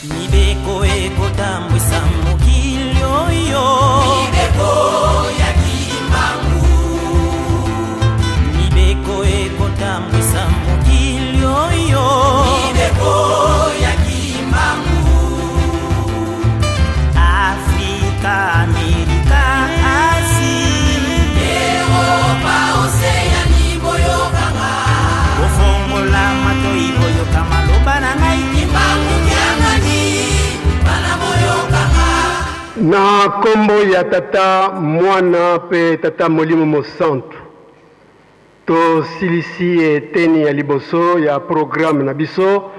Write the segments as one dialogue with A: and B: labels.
A: Mibeko ekotambwisa mokili oyo. Mibeko ya Kimbangu. Mibeko ekotambwisa mokili oyo. Mibeko ya Kimbangu. Afrika, Amerika, Asie, Eropa, Oseani, boyokanga. Bofongola matoi boyoka maloba na ngai. Kimbangu Kiangani, bana boyokanga.
B: Na nkombo ya Tata, Mwana mpe Tata Molimo Mosantu, tosilisi eteni ya liboso ya programme na biso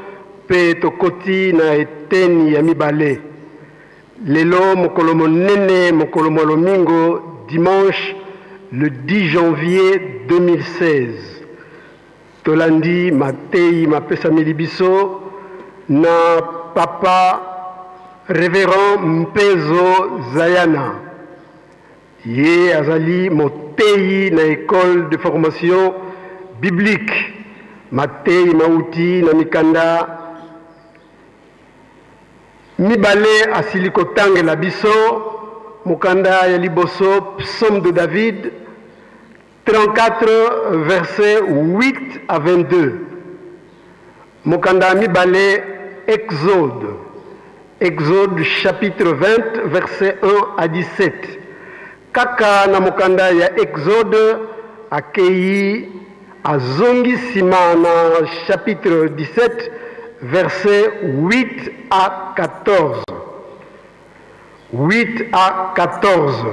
B: mpe tokoti na eteni ya mibale. Lelo mokolo monene, mokolo mwa lomingo, dimanche le 10 janvier 2016, tolandi mateyi mapesameli biso na Papa Reverend Mpezo Zayana. Ye azali moteyi na Ecole de formation biblique. Mateyi mauti na mikanda mibale asili kotangela biso, mokanda ya liboso Psaume de David 34 verset 8 à 22, mokanda ya mibale Exode, Exode chapitre 20 verset 1 à 17. Kaka na mokanda ya Exode akeyi azongi sima na chapitre 17 verset 8 à 14. 8 à 14.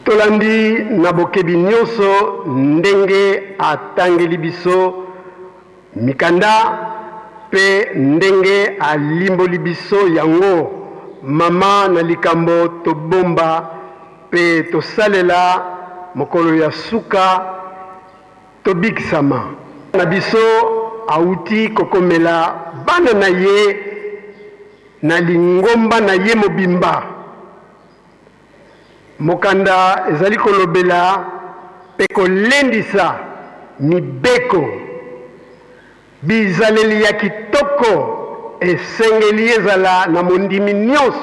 B: Tolandi na bokebi nyonso ndenge atangeli biso mikanda mpe ndenge alimboli biso yango. Mama na likambo tobomba mpe tosalela mokolo ya suka tobikisama. Na biso awuti kokomela bana na ye na lingomba na ye mobimba. Mokanda ezali kolobela mpe kolendisa mibeko, bizaleli ya kitoko esengeli ezala na mondimi nyonso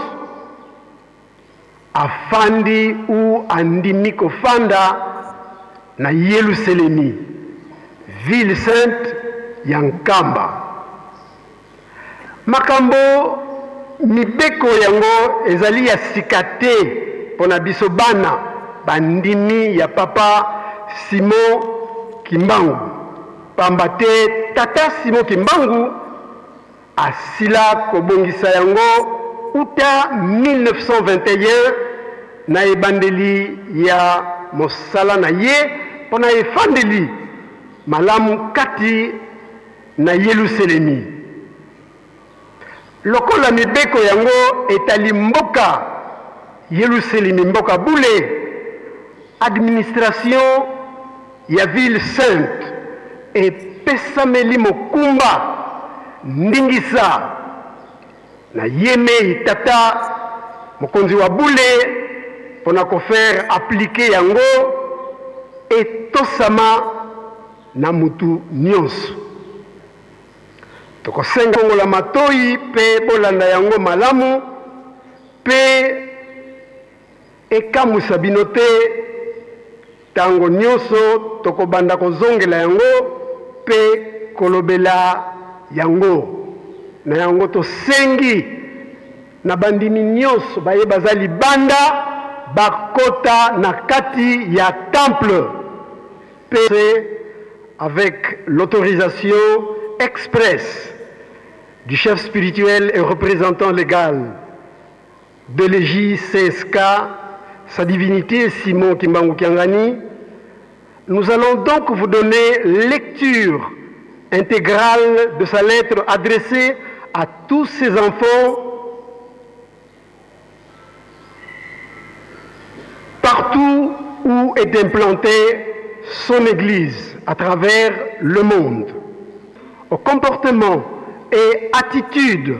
B: afandi ou andimi kofanda na Yeluselemi, ville sainte ya Nkamba. Makambo mibeko yango ezali ya sika te mpo na biso bana bandimi ya Papa Simon Kimbangu, pamba te Tata Simon Kimbangu asila kobongisa yango uta 1921 na ebandeli ya mosala na ye mpo na efandeli malamu kati na Yeluselemi. Lokola mibeko yango etali mboka Yeluselemi, mboka bule, administration ya ville sainte epesameli mokumba ndingisa na yemei tata mokonzi wa bule mpo na kofaire appliquer yango etosama na mutu nyonso. Tokosenga bongola matoyi mpe bolanda yango malamu, mpe ekamwisa bino te tango nyonso tokobanda kozongela yango mpe kolobela yango. Na yango tosengi na bandimi nyonso baye baza libanda bakota na kati ya temple mpe avec l'autorisation expresse du chef spirituel et représentant légal de l'EJCSK, sa divinité Simon Kimbangu Kiangani, nous allons donc vous donner lecture intégrale de sa lettre adressée à tous ses enfants partout où est implantée son Église à travers le monde. Au comportement et attitude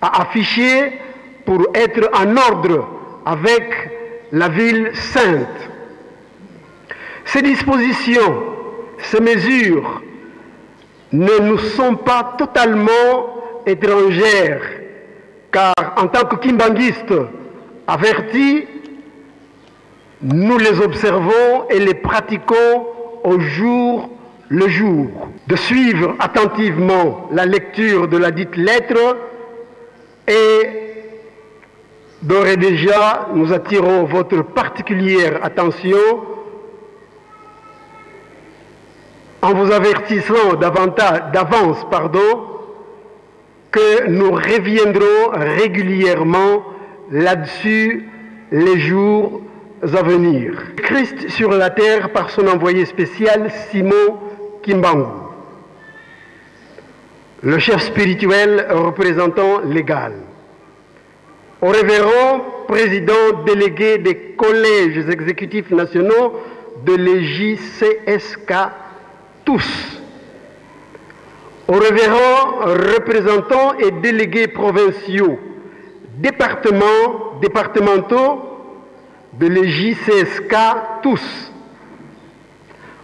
B: à afficher pour être en ordre avec la ville sainte. Ces dispositions, ces mesures ne nous sont pas totalement étrangères, car en tant que kimbanguistes avertis, nous les observons et les pratiquons au jour le jour. De suivre attentivement la lecture de la dite lettre et d'ores et déjà, nous attirons votre particulière attention en vous avertissant d'avance, pardon, que nous reviendrons régulièrement là-dessus les jours à venir. Christ sur la terre par son envoyé spécial Simon Kimbangu, le chef spirituel représentant légal. Au révérend président délégué des collèges exécutifs nationaux de l'EJCSK, tous. Aux révérends représentants et délégués provinciaux, départementaux de l'EJCSK, tous.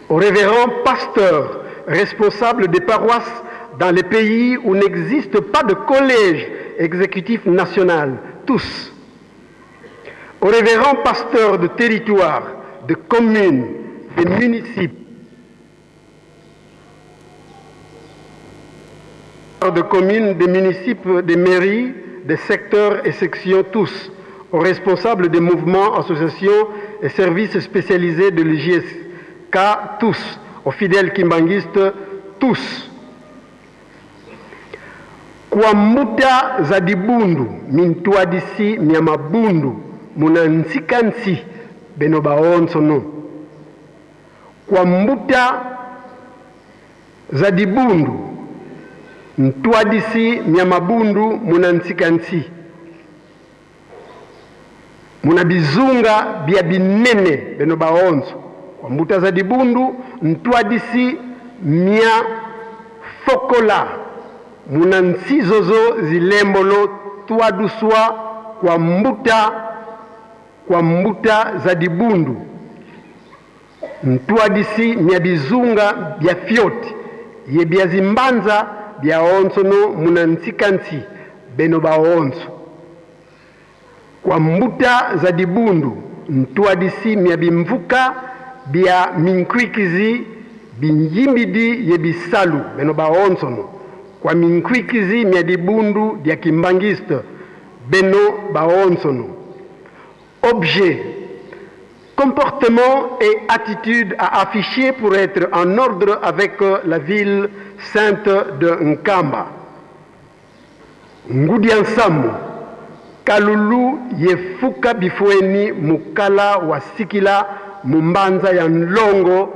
B: Aux révérends pasteurs responsables des paroisses dans les pays où n'existe pas de collège exécutif national, tous. Aux révérends pasteurs de territoires, de communes, des municipes, de communes, des municipes, des mairies, des secteurs et sections, tous, aux responsables des mouvements, associations et services spécialisés de l'IJSK, tous, aux fidèles kimbanguistes, tous. Kwa mbuta za dibundu mintwadisi mya mabundu muna nsikansi beno baonsono. Kwa mbuta za dibundu ntwadisi mya mabundu muna nsikansi muna bizunga bya binene beno baonso. Kwa mbuta za dibundu ntwadisi mya fokola muna nsizozo zilembolo twaduswa kwa mbuta za dibundu ntwadisi mya bizunga bya fioti ye bya zimbanza bya onsono muna nsikansi beno baonso. Kwa mbuta za dibundu ntwadisi mya bimvuka bya minkwikizi binjimbidi ye bisalu beno baonsono. Kwa minkwikizi mya dibundu dia kimbangiste beno baonsono. Objet, comportement et attitude à afficher pour être en ordre avec la ville sainte de Nkamba. Ngudiansamu, Kalulu yefuka bifueni mukala wa sikila mumbanza ya nlongo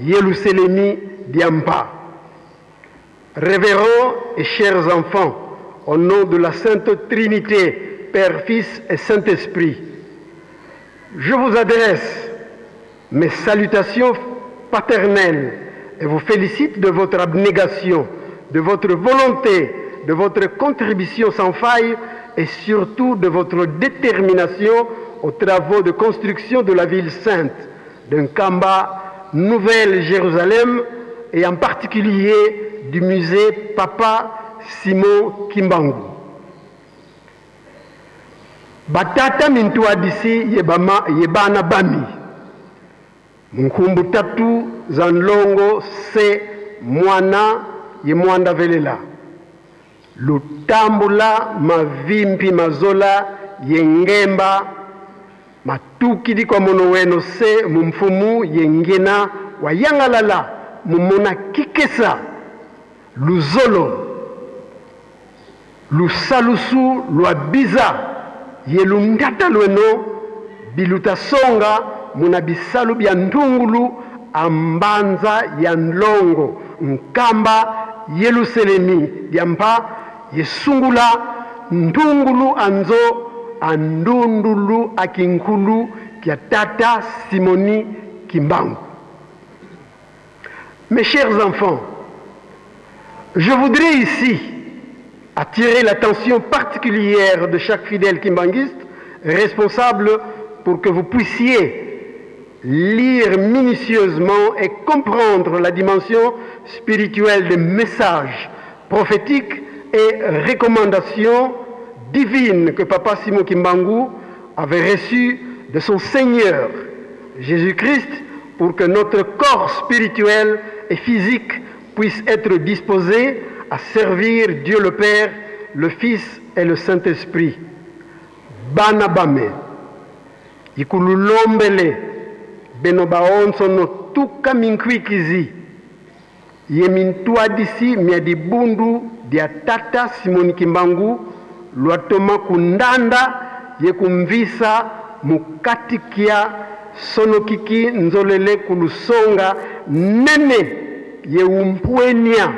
B: Yerusalemi diampa. Révérends et chers enfants, au nom de la Sainte Trinité, Père, Fils et Saint-Esprit, je vous adresse mes salutations paternelles et vous félicite de votre abnégation, de votre volonté, de votre contribution sans faille et surtout de votre détermination aux travaux de construction de la ville sainte de Nkamba, Nouvelle-Jérusalem et en particulier du musée Papa Simon Kimbangu. Batata mintuadisi yebama yebana bami. Nkumbu tatu za nlongo se mwana ye mwanda velela. Lutambula mavimpi mazola yengemba matukidi kwa mono weno se mumfumu yengena wayangalala mumona kikesa luzolo lusalusu lwa biza yelundata lweno bilutasonga muna bisalu bya ndungulu ambanza ya nlongo nkamba Yerusalemi byampa yesungula ndungulu anzo andundulu akinkulu kya tata Simoni Kimbangu. Mes chers enfants, je voudrais ici attirer l'attention particulière de chaque fidèle kimbanguiste responsable pour que vous puissiez lire minutieusement et comprendre la dimension spirituelle des messages prophétiques et recommandations divines que Papa Simon Kimbangu avait reçues de son Seigneur Jésus-Christ pour que notre corps spirituel et physique puisse être disposé à servir Dieu le Père, le Fils et le Saint-Esprit. Bana bame, ikululombele, beno baonso no tuka minkwikizi, ye mintwadisi mia dibundu dia tata Simoni Kimbangu lwatoma kundanda ye kumvisa mukatikia sonokiki nzolele kulusonga nene ye umpwenia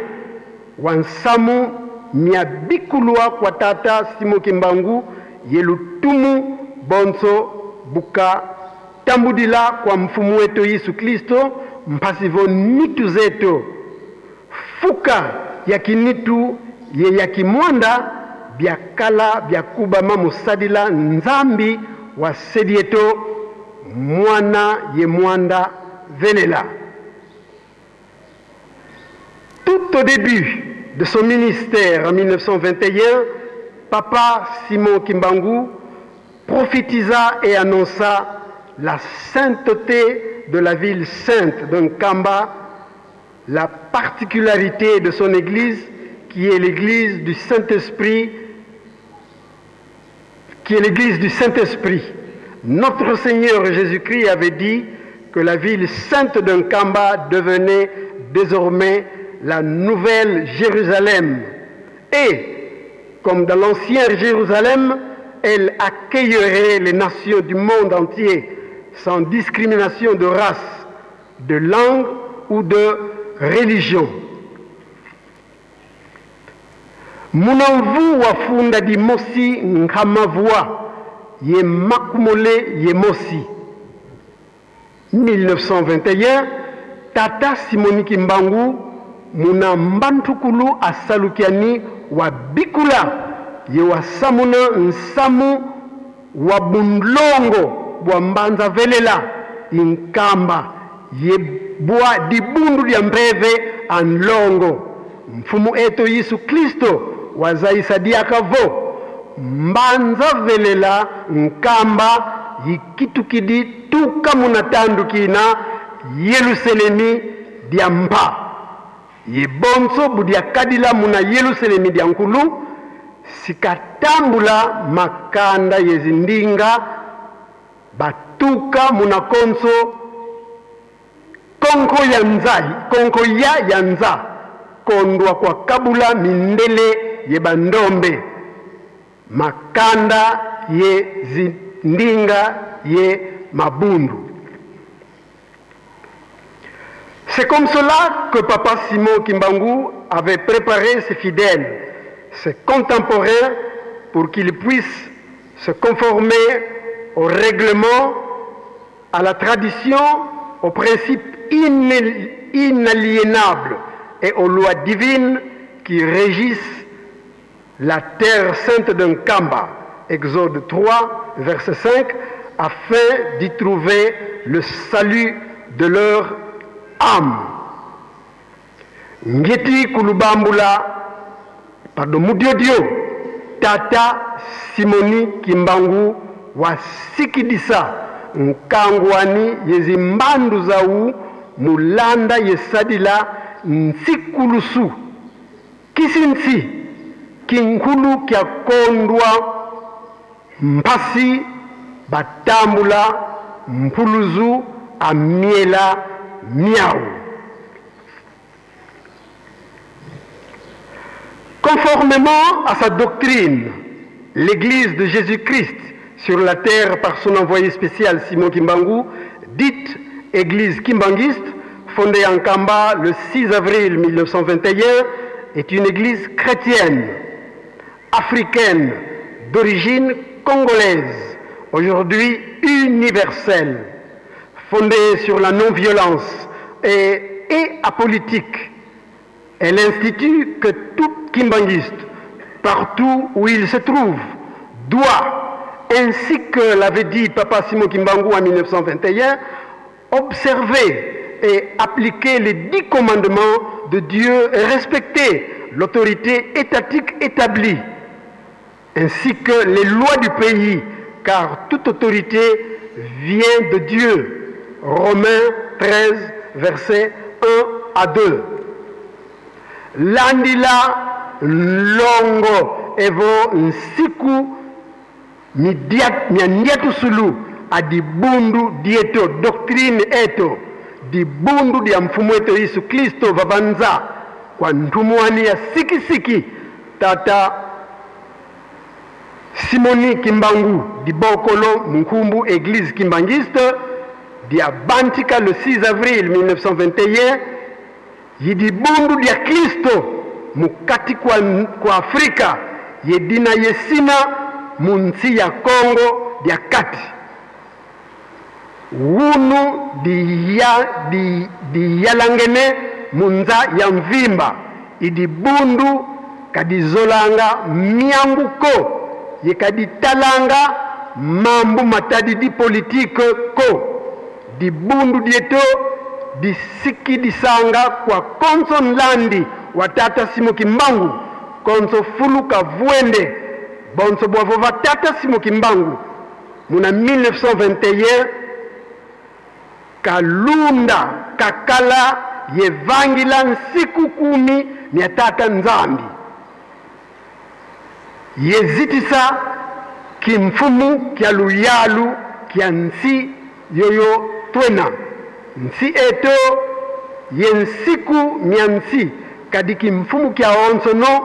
B: wa nsamu mia bikulwa kwa tata Simon Kimbangu ye lutumu bonso buka tambudila kwa mfumu wetu Yesu Kristo mpasivo nitu zetu fuka ya kinitu ye ya kimwanda byakala byakubama musadila nzambi wa sedieto mwana ye mwanda velela. Tout au début de son ministère en 1921, Papa Simon Kimbangu prophétisa et annonça la sainteté de la ville sainte de Nkamba, la particularité de son église, qui est l'église du Saint-Esprit, qui est l'église du Saint-Esprit. Notre Seigneur Jésus-Christ avait dit que la ville sainte de Nkamba devenait désormais la nouvelle Jérusalem. Et, comme dans l'ancienne Jérusalem, elle accueillerait les nations du monde entier, sans discrimination de race, de langue ou de religion. Munamvu wafunda dimosi nkamavua ye makumole ye mosi. 1921, Tata Simoni Kimbangu muna mbantukulu asalukiani wa bikula ye wasamuna nsamu wa bundlongo bwa mbanza velela inkamba ye bwa dibundu lya mpeve anlongo mfumu eto Yesu Kristo wazaisadiaka vo mbanza velela nkamba yikitukidi tuka munatandukina Yerusalemi dia mpa ye bonso budiakadila muna Yerusalemi dia nkulu sikatambula makanda yezindinga batuka muna konso konko ya nzai konko ya ya nza kondwa kwa kabula mindele ye bandombe makanda ye zindinga ye mabundu. C'est comme cela que Papa Simon Kimbangu avait préparé ses fidèles, ses contemporains, pour qu'ils puissent se conformer au règlement, à la tradition, aux principes inaliénables et aux lois divines qui régissent la terre sainte de Nkamba, Exode 3, verset 5, afin d'y trouver le salut de leur âme. Ngeti Kulubambula, pardon, Mudiodio, Tata Simoni Kimbangu wa Sikidisa, Nkangwani yezimbandu zau mulanda yesadila nsikulusu kisinsi kinkulu kya kondwa mpasi batambula mpuluzu amiela miau. Conformément à sa doctrine, l'Église de Jésus-Christ sur la terre par son envoyé spécial Simon Kimbangu, dite Église kimbanguiste, fondée en Nkamba le 6 avril 1921, est une église chrétienne, africaine, d'origine congolaise, aujourd'hui universelle, fondée sur la non-violence et apolitique. Elle institue que tout kimbanguiste, partout où il se trouve, doit, ainsi que l'avait dit Papa Simon Kimbangu en 1921, observer et appliquer les 10 commandements de Dieu et respecter l'autorité étatique établie, ainsi que les lois du pays, car toute autorité vient de Dieu. Romains 13, versets 1 à 2. Landila longo evo nsiku miandiatusulu adibundu dieto doctrine eto dibundu dia mfumu eto Yesu Kristo vavanza kwa ntumuani ya sikisiki tata Simoni Kimbangu dibokolo Munkumbu église kimbangiste dia Bantika le 6 avril 1921 yidibundu dia Kristo mukati kwa, kwa Afrika yedina yesina munsi ya Kongo dia kati wunu diyalangene munza ya mvimba idibundu kadizolanga mianguko yekaditalanga mambu matadi di politike ko dibundu dieto disiki disanga kwa konso nlandi wa tata Simo Kimbangu konso fuluka vuende bonso bwavo va tata Simo Kimbangu muna 1921 kalunda kakala yevangila nsiku kumi mia tata Nzambi yezitisa kimfumu kya luyalu kya nsi yoyo twena nsi eto ye nsiku mia nsi kadi kimfumu kya onsono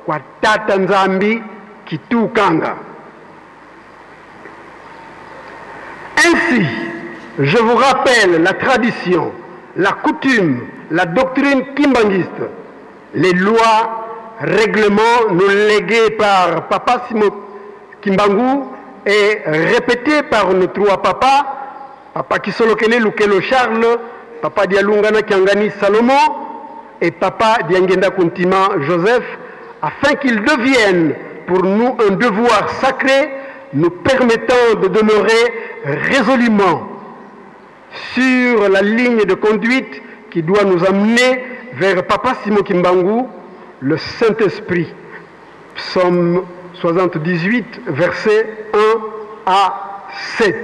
B: kwa tata Nzambi kitukanga. Ainsi, je vous rappelle la tradition, la coutume, la doctrine kimbangiste, les lois, règlements nous légués par Papa Simon Kimbangu et répétés par nos trois papas, Papa Kisolokele Lukelo Charles, Papa Dialungana Kiangani Salomon et Papa Diangenda Kuntima Joseph, afin qu'ils deviennent pour nous un devoir sacré nous permettant de demeurer résolument sur la ligne de conduite qui doit nous amener vers Papa Simon Kimbangu, le Saint-Esprit. Psaume 78, versets 1 à 7.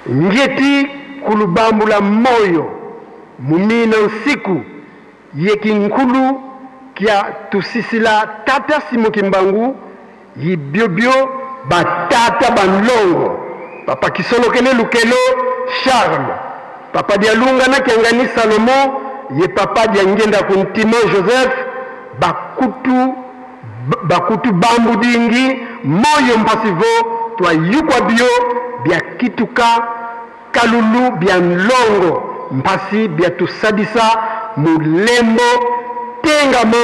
B: Ngeti kulubambula moyo mumina nsiku yekinkulu kya tusisila tata Simon Kimbangu yibiobio batata banlongo Papa Kisolokele Lukelo Charles, Papa Dialunga na Kiangani Salomon ye Papa Diangenda Kuntima Joseph bakutu bakutu bambu dingi moyo mpasivo twayukwa bio bya kituka kalulu bya nlongo mpasi bya tusadisa mulembo tengama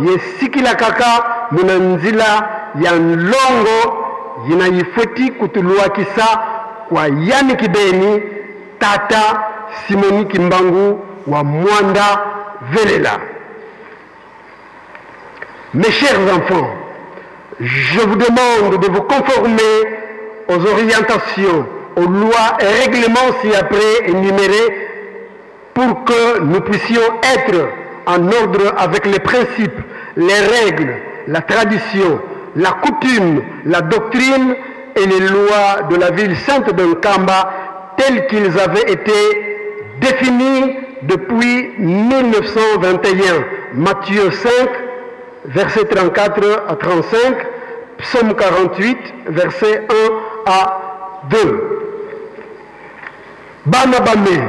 B: yesikila kaka muna nzila ya nlongo yina yifweti kutuluakisa kwa yani kibeni tata Simoni Kimbangu wa Mwanda Velela. Mes chers enfants, je vous demande de vous conformer aux orientations, aux lois et règlements ci-après énumérés pour que nous puissions être en ordre avec les principes, les règles, la tradition, la coutume, la doctrine et les lois de la ville sainte de Nkamba tels qu'ils avaient été définis depuis 1921. Matthieu 5, versets 34 à 35, Psaume 48, versets 1 à 2. Bana bame,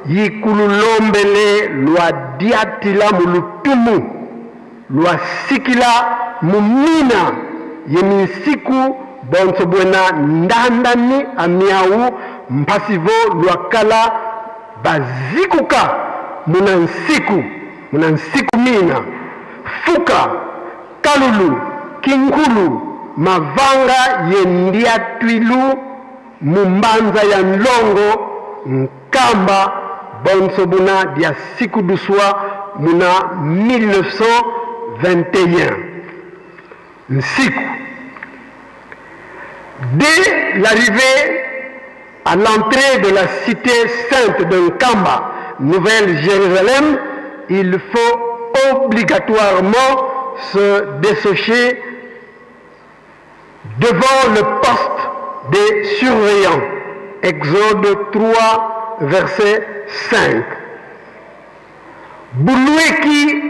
B: yikululombele lwa diatila mulutumu, lwa sikila mumina yeminsiku bonso bwena ndandani amiau mpasivo lwakala bazikuka muna nsiku mina fuka kalulu kinkulu mavanga yendiatwilu mumbanza ya nlongo nkamba bonso buna dia siku duswa muna 1921 nsiku. Dès l'arrivée à l'entrée de la cité sainte de Nkamba, Nouvelle-Jérusalem, il faut obligatoirement se dessécher devant le poste des surveillants. Exode 3, verset 5. Bulueki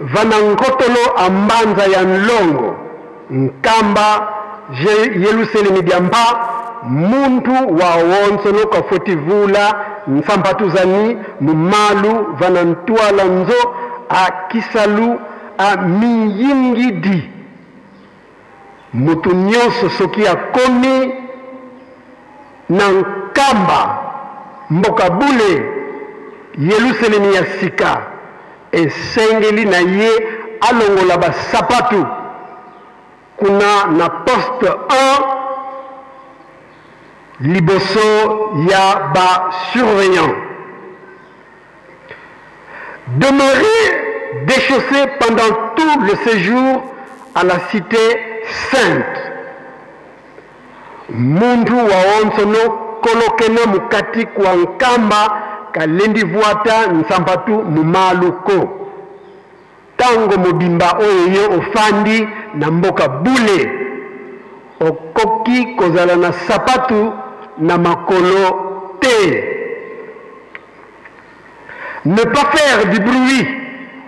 B: vanankotolo a mbanza ya nlongo nkamba Yeluselemi diamba muntu wa wonso nokafueti vula nsampatuzani mumalu vanantwala nzo a kisalu a miyingidi. Mutu nyonso soki akomi na nkamba mboka bule Yelusalemi ya sika, esengeli na ye alongola basapatu kuna na poste 1 liboso ya ba surveillant. Demeurer déchaussé pendant tout le séjour à la cité sainte. Muntu wa onso no kolokena mukati kwa nkamba kalendi vuata nsampatu mumaluko. Tango mobimba oyo ye ofandi na mboka bule, okoki kozala na sapatu na makolo te. Ne pas faire du bruit,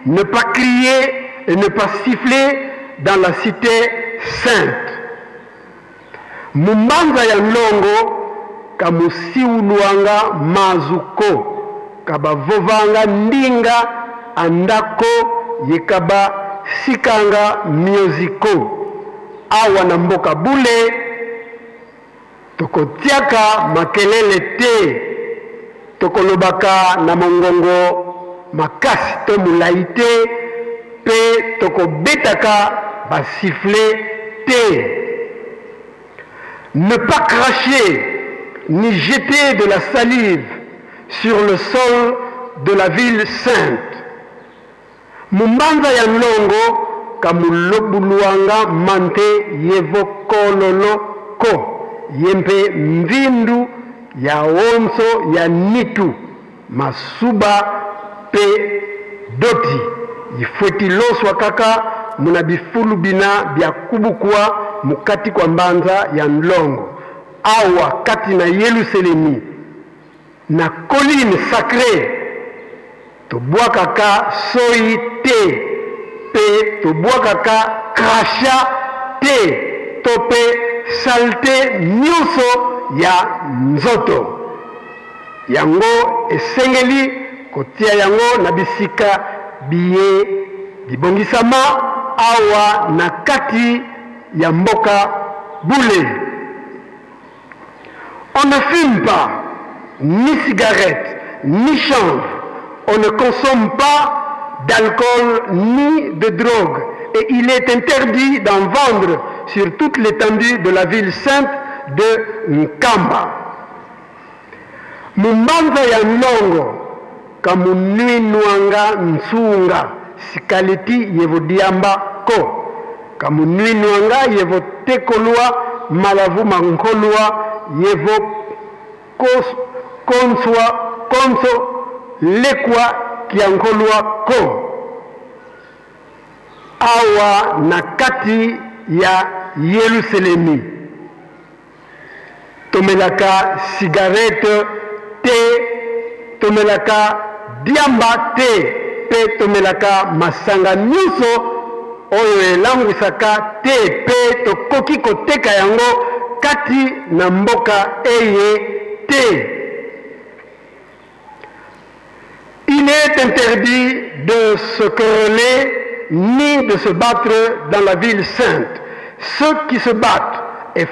B: ne pas crier et ne pas siffler dans la cité sainte. Mumbanza ya nlongo kamusiuluanga mazuko kabavovanga ndinga andako yekaba sikanga mioziko. Awa na mboka bule tokotiaka makelele te, tokolobaka na mongongo makasi to molai te, pe tokobetaka basifle te. Ne pas cracher ni jeter de la salive sur le sol de la ville sainte. Mumbanza ya nlongo kamulobuluanga mante yevokololo ko yempe mvindu ya onso ya nitu masuba pe doti ifweti loswa kaka muna bifulu bina bya kubukwa mukati kwa mbanza ya nlongo awa kati na Yelusalemi na colline sacrée tobwakaka soi te pe tobwakaka crachat te to pe saleté nyonso ya nzoto. Yango esengeli kotia yango na bisika biye bibongisama awa na kati ya mboka bule. On ne fume pas ni cigarette ni chanvre. On ne consomme pas d'alcool ni de drogue et il est interdit d'en vendre sur toute l'étendue de la ville sainte de Nkamba. Mumbanza ya nlongo kamunwinwanga nsunga sikaliti yevodiamba ko kamunwinwanga yevotekolwa malavu mankolwa yevo konswa konso lekwa kiankolwa ko awa na kati ya Yelusalemi tomelaka cigarette te, tomelaka diamba te, pe tomelaka masanga nyonso oyo elangwisaka te, pe tokoki koteka yango kati na mboka eye te. Il est interdit de se quereller ni de se battre dans la ville sainte. Ceux qui se battent et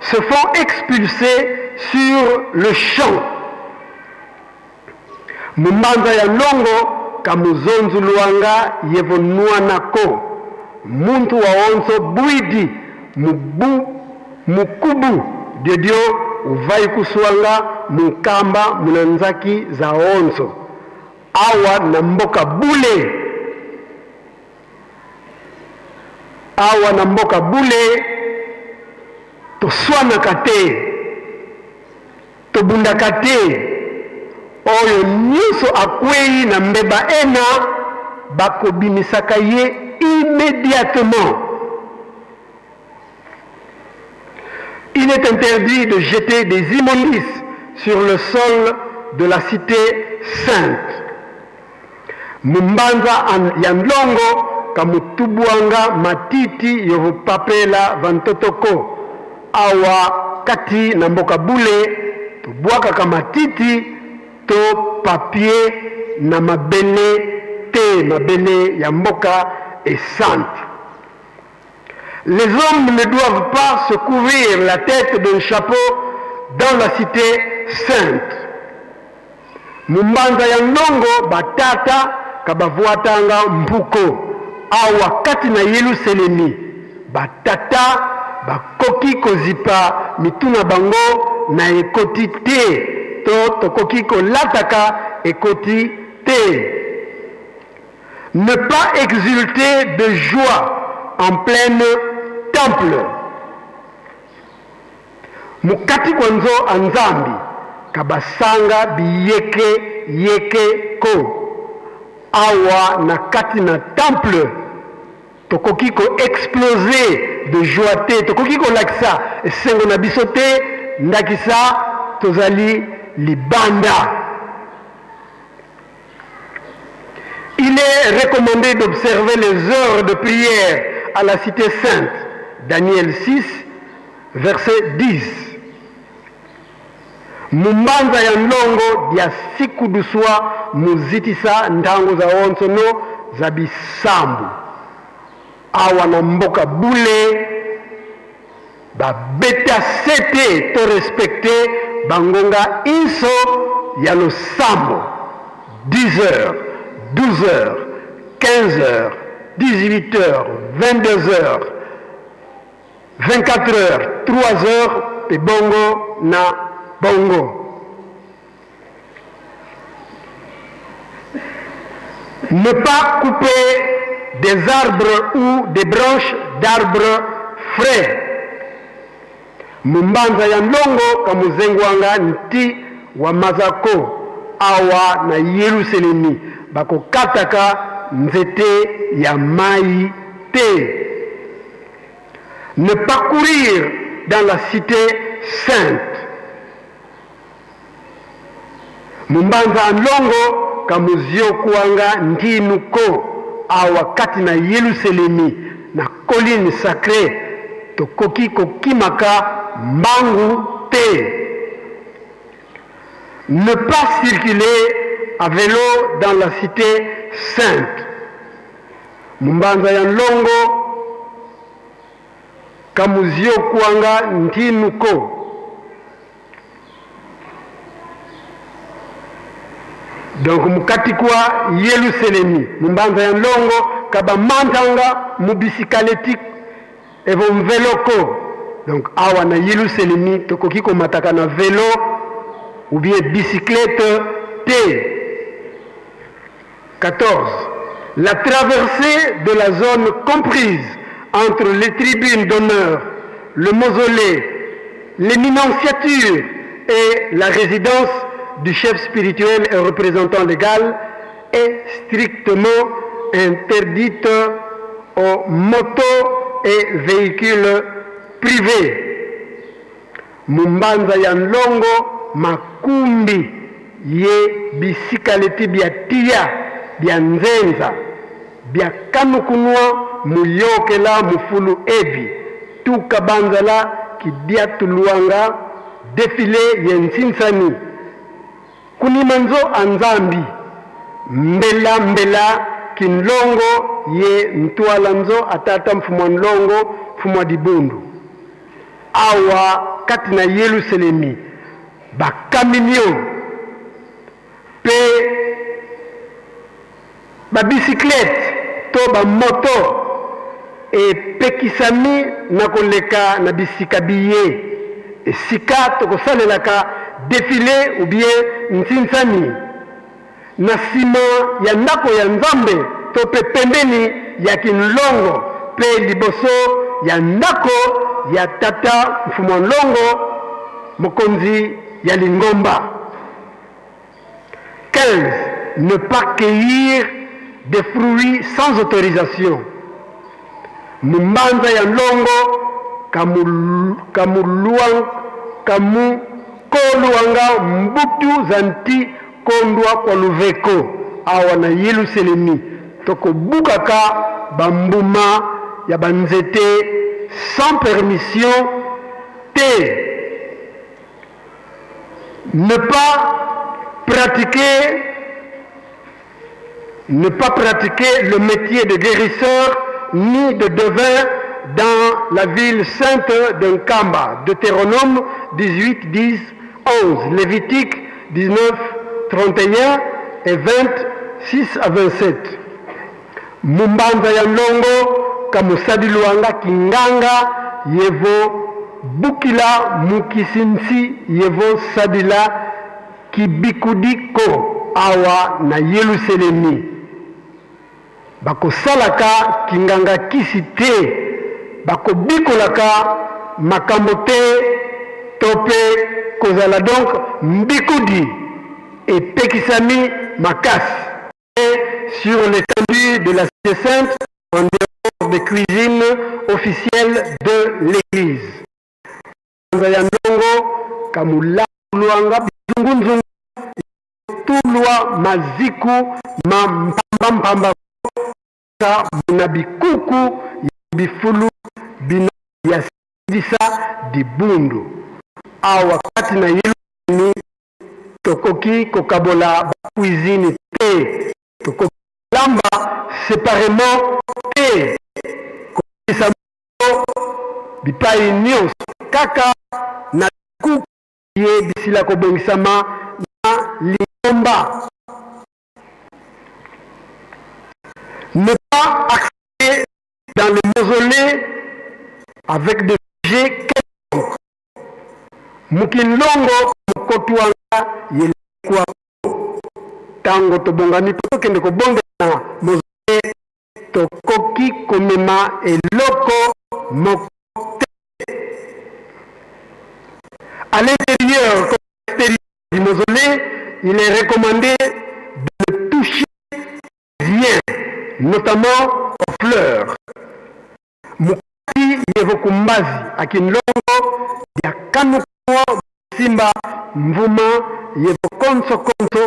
B: se font expulser sur le champ. Mumbanza ya longo kamuzonzu luanga yevonwanako muntu wa onso buidi mubu mukubu diodio uvai kuswanga mukamba munanzaki za onso awa na mboka bule awa na mboka bule toswanaka te tobundaka te oyo nyonso akwei na mbeba ena bakobimisaka ye immédiatement. Il est interdit de jeter des immondices sur le sol de la cité sainte. Mumbanza ya ndlongo kamutubwanga matiti yovupapela vantotoko awa kati na mboka bule tobwakaka matiti to papier na mabele te mabele ya mboka esante. Les hommes ne doivent pas se couvrir la tête d'un chapeau dans la cité sainte. Mumbanza ya ndongo batata kabavuatanga mpuko awa kati na Yelusalemi batata bakoki kozipa mitu na bango na ekoti te to tokoki kolataka ekoti te. Ne pas exulter de joie en pleine temple. Mukati kwa nzo a Nzambi kabasanga biyeke yeke ko awa na kati na temple tokoki ko exploser de joie te, tokoki kolakisa esengo na biso te, ndakisa tozali libanda. Il est recommandé d'observer les heures de prière à la cité sainte. Daniel 6, verset 10. Mumbanza ya ndongo dia sikuduswa muzitisa ntango za onsono za bisambu. Awa na mboka bule babeta sete to respecte bangonga inso ya losambo. 10 heures, 12 heures, 15 heures, 18 heures, 22 heures, 24 heures, 3 heures, pe bongo na bongo. Ne pas couper des arbres ou des branches d'arbres frais. Mumbanza ya ndongo kamuzengwanga nti wa mazako awa na Yerusalemi bakokataka nzete ya mai te. Ne pas courir dans la cité sainte. Mumbanza ya ndongo kamuziokuanga ntinuko awa kati na Yerusalemi na colline sacrée tokoki kokimaka mbangu te. Ne pas circuler à vélo dans la cité sainte. Mumbanza ya ndongo kamuziokuanga ntinuko. Donc mukati kwa Yerusalemi mumbanza ya ndongo kabamantanga mubisikaleti evo mveloko. Donc awa na Yerusalemi tokoki komataka na vélo ou bien bicyclette te. 14. La traversée de la zone comprise entre les tribunes d'honneur, le mausolée, l'éminenciature et la résidence du chef spirituel et représentant légal est strictement interdite aux motos et véhicules privés. Mumbanza ya ndongo makumbi ye bisikaleti bya tia bya nzenza bya kanukunwa muyokela mufulu ebi tukabanzala kidiatuluanga defile ye nsinsani kunimanzo anzambi mbela mbela kinlongo ye ntwala nzo atata mfumwa nlongo mfumwa dibundu awa kati na Yerusalemi bakaminio pe ba bicyclette to ba moto epekisami na koleka na bisika biye esika tokosalelaka défilé ou bien nsinsani na nsima ya ndako ya Nzambe to pe pembeni ya kinlongo pe liboso ya ndako ya tata mfumwa nlongo mokonzi ya lingomba. 15. Ne pas cueillir des fruits sans autorisation. Mumbanza ya Nlongo Kamukoluanga Mbutu Zanti Kondwa kwa Luveko awa na Yeluselemi tokobukaka bambuma ya banzete sans permission te. Ne pas pratiquer ne pas pratiquer le métier de guérisseur ni de devin dans la ville sainte de Nkamba. Deutéronome 18, 10, 11, Lévitique 19, 31 et 26 à 27. Mumbanza ya Nlongo, Kamusadi Luanga, Kinganga, Yevo, Bukila, Mukisinsi, Yevo, Sadila, Kibikudiko, awa na Yeluselemi. Bakosalaka kinganga kisi te, bakobikolaka makambo te to mpe kozala donc mbikudi epekisami makasi. Sur l'étendue de la Cité Sainte en dehors des cuisines officielles de l'église. Ya Ndongo, Kamula, Luanga, Bizungunzungu, Tulwa, Maziku, ma Mpamba Mpamba, ka na bikuku bifulu bina ya sidisa dibundu. Awa kati na Yelusalemi tokoki kokabola cuisine te, tokoki kolamba séparément te, kokisa bipai nyonso kaka na kuku ye bisila kobongisama na lingomba. Ne pas accéder dans le mausolée avec des objets quelconques. Mukinlongo mokotuanga yelekwa tango tobongami po tokende kobondela na mausolée, tokoki komema eloko moko te. À l'intérieur comme à l'extérieur du mausolée, il est recommandé de ne toucher rien, notamment aux fleurs. Mukati yevokumbazi akinlongo ya kanuko simba mvuma yevokonso konso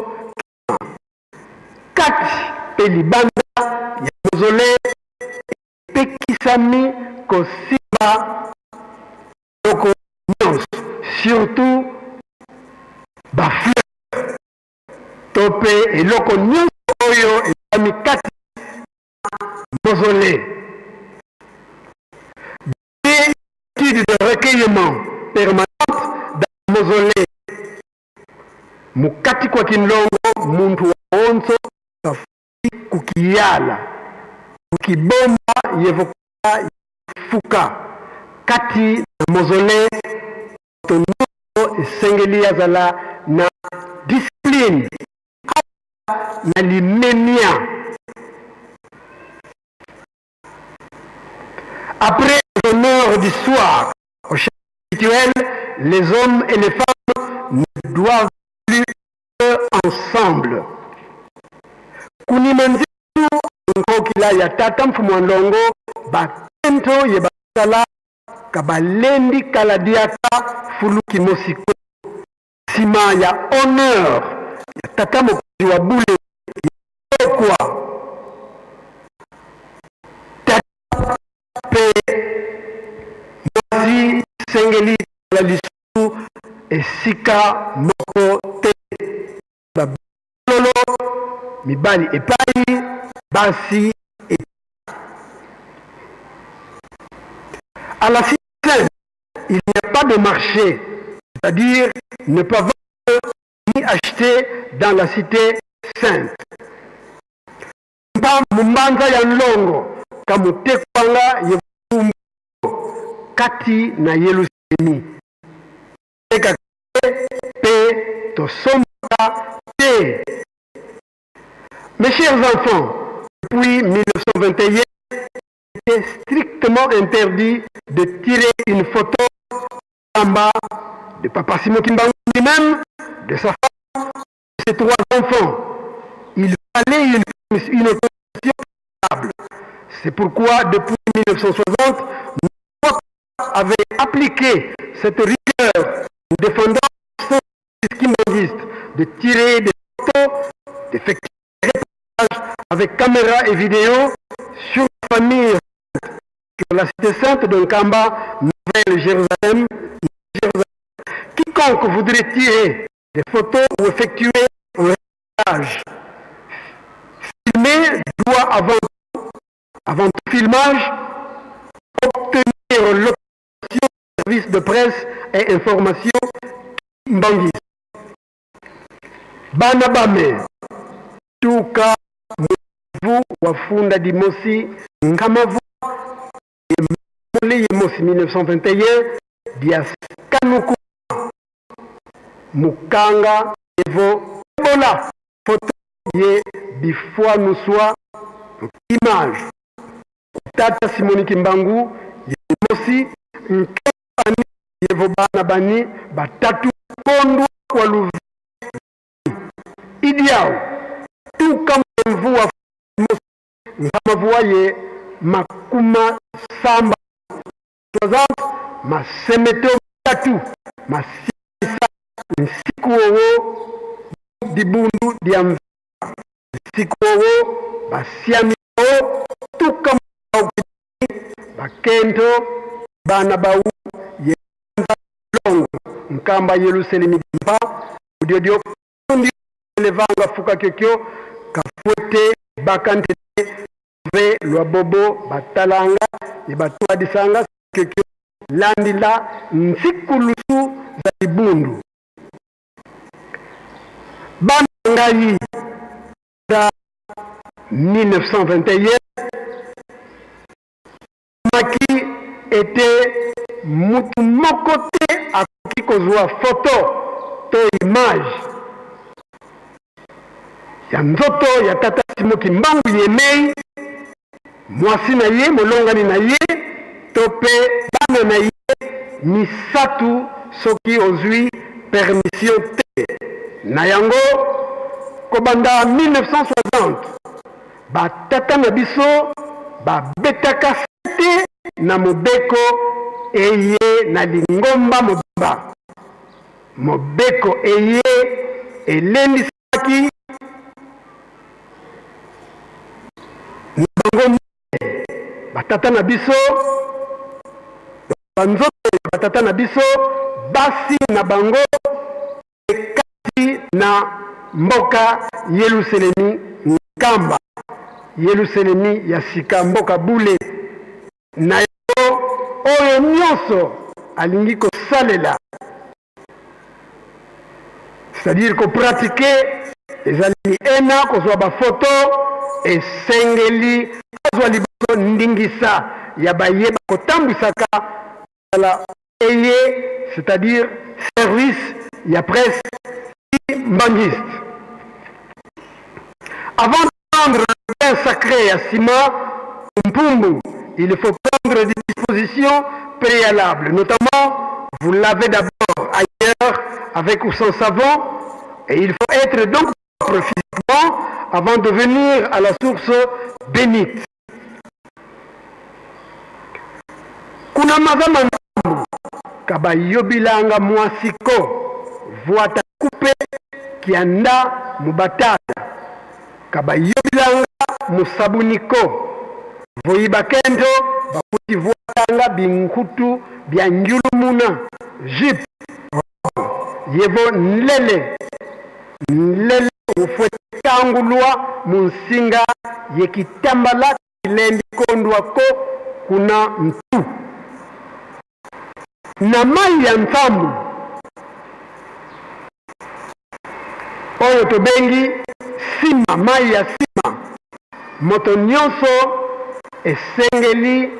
B: kati pe libanda ya mausolée epekisami kosimba eloko nyonso, surtout ba fleurs to mpe eloko nyonso oyo ezwami kati na mausolée. Attitude de recueillement permanente dans le mausolée. Mukati kwa kinlongo muntu wa onso kafi kukiyala kukibomba yevoka fuka kati na mausolée moto nyonso esengeli azala na discipline na limemia. Après les honneurs du soir au chef spirituel, les hommes et les femmes ne doivent plus être ensemble. Kunimanzitu nkokila ya tata mfumu wa ndongo bakento ye basala kabalendi kaladiaka fuluki mosiko nsima ya honneur ya tata mokonzi wa bule ya kwa tata mpe mwasi sengeli la lisusu esika moko te, babololo mibali epai basi. À la cité, il n'y a pas de marché, c'est-à-dire ne pas vendre ni acheter dans la cité sainte. Mumbanza ya Nlongo kamutekwanga yekumbu kati na Yelusalemi teka pe tosomba te. Mes chers enfants, depuis 1921, il était strictement interdit de tirer une photo en bas de Papa Simon Kimbangu lui-même, de sa femme, de ses 3 enfants. Il fallait une autorisation préalable. C'est pourquoi, depuis 1960, nous avons appliqué cette rigueur en défendant les kimbanguistes de tirer des photos, d'effectuer des reportages avec caméra et vidéo sur la famille, sur la cité sainte de Nkamba, Nouvelle-Jérusalem, Jérusalem. Quiconque voudrait tirer des photos ou effectuer un reportage filmé doit avant tout filmage obtenir l'autorisation du service de presse et information Kimbanguiste. Bana bame tuka muvu wafunda dimosi nkamavu yemole yemosi 1921 dia kanuku mukanga evo ebola photo ye bifwa nuswa image tata Simoni Kimbangu yemosi nkani yevo bana bani batatu kondwa kwa luvi idiao tuka mvua nkamavua ye makuma samba 60 masemeto tatu masisa nsiku owo dibundu dia mvua nsiku owo basiami o tuka bakento bana bau yenza longo nkamba Yerusalemi mpa udiodio kundi levanga fuka kyokyo kafuete bakante ve lwa bobo batalanga ye batwadisanga kyokyo landila nsikulusu za libundu bana ngai da 1921 maki ete mutu moko te akoki kozwa photo to image ya nzoto ya tata Simo Kimbangu yemei, mwasi na ye, molongani na ye to pe bana na ye misatu soki ozwi permission te. Na yango kobanda 1960 batata na biso babetaka sete na mobeko eye na lingomba mobimba. Mobeko eye elendisaki na bango batata na biso, banzoto ya batata na biso, basi na bango kati na mboka Yelusalemi Nkamba, Yelusalemi ya sika, mboka bule. Na yango oyo nyonso alingi kosalela, c'est-à-dire kopratike ezali ena kozwa bafoto, esengeli azwa liboso ndingisa ya baye bakotambwisaka mosala eye, c'est-à-dire service ya presse kimbanguiste. Avant de prendre le bain sacré ya Sima Mpumbu, il faut prendre des dispositions préalables, notamment vous lavez d'abord ailleurs avec ou sans savon, et il faut être donc propre physiquement avant de venir à la source bénite. Kuna maza mantambu kabayobilanga mwasiko voata kupe kianda mubatala kabayobilanga musabuniko voyiba kento bakuti voatanga binkutu bya njulumuna jupe yevo nlele nlele ufwetangulwa munsinga yekitambala kilembi kondwa ko kuna mtu na mai ya nsambu oyo tobengi sima, mai ya sima. Moto nyonso esengeli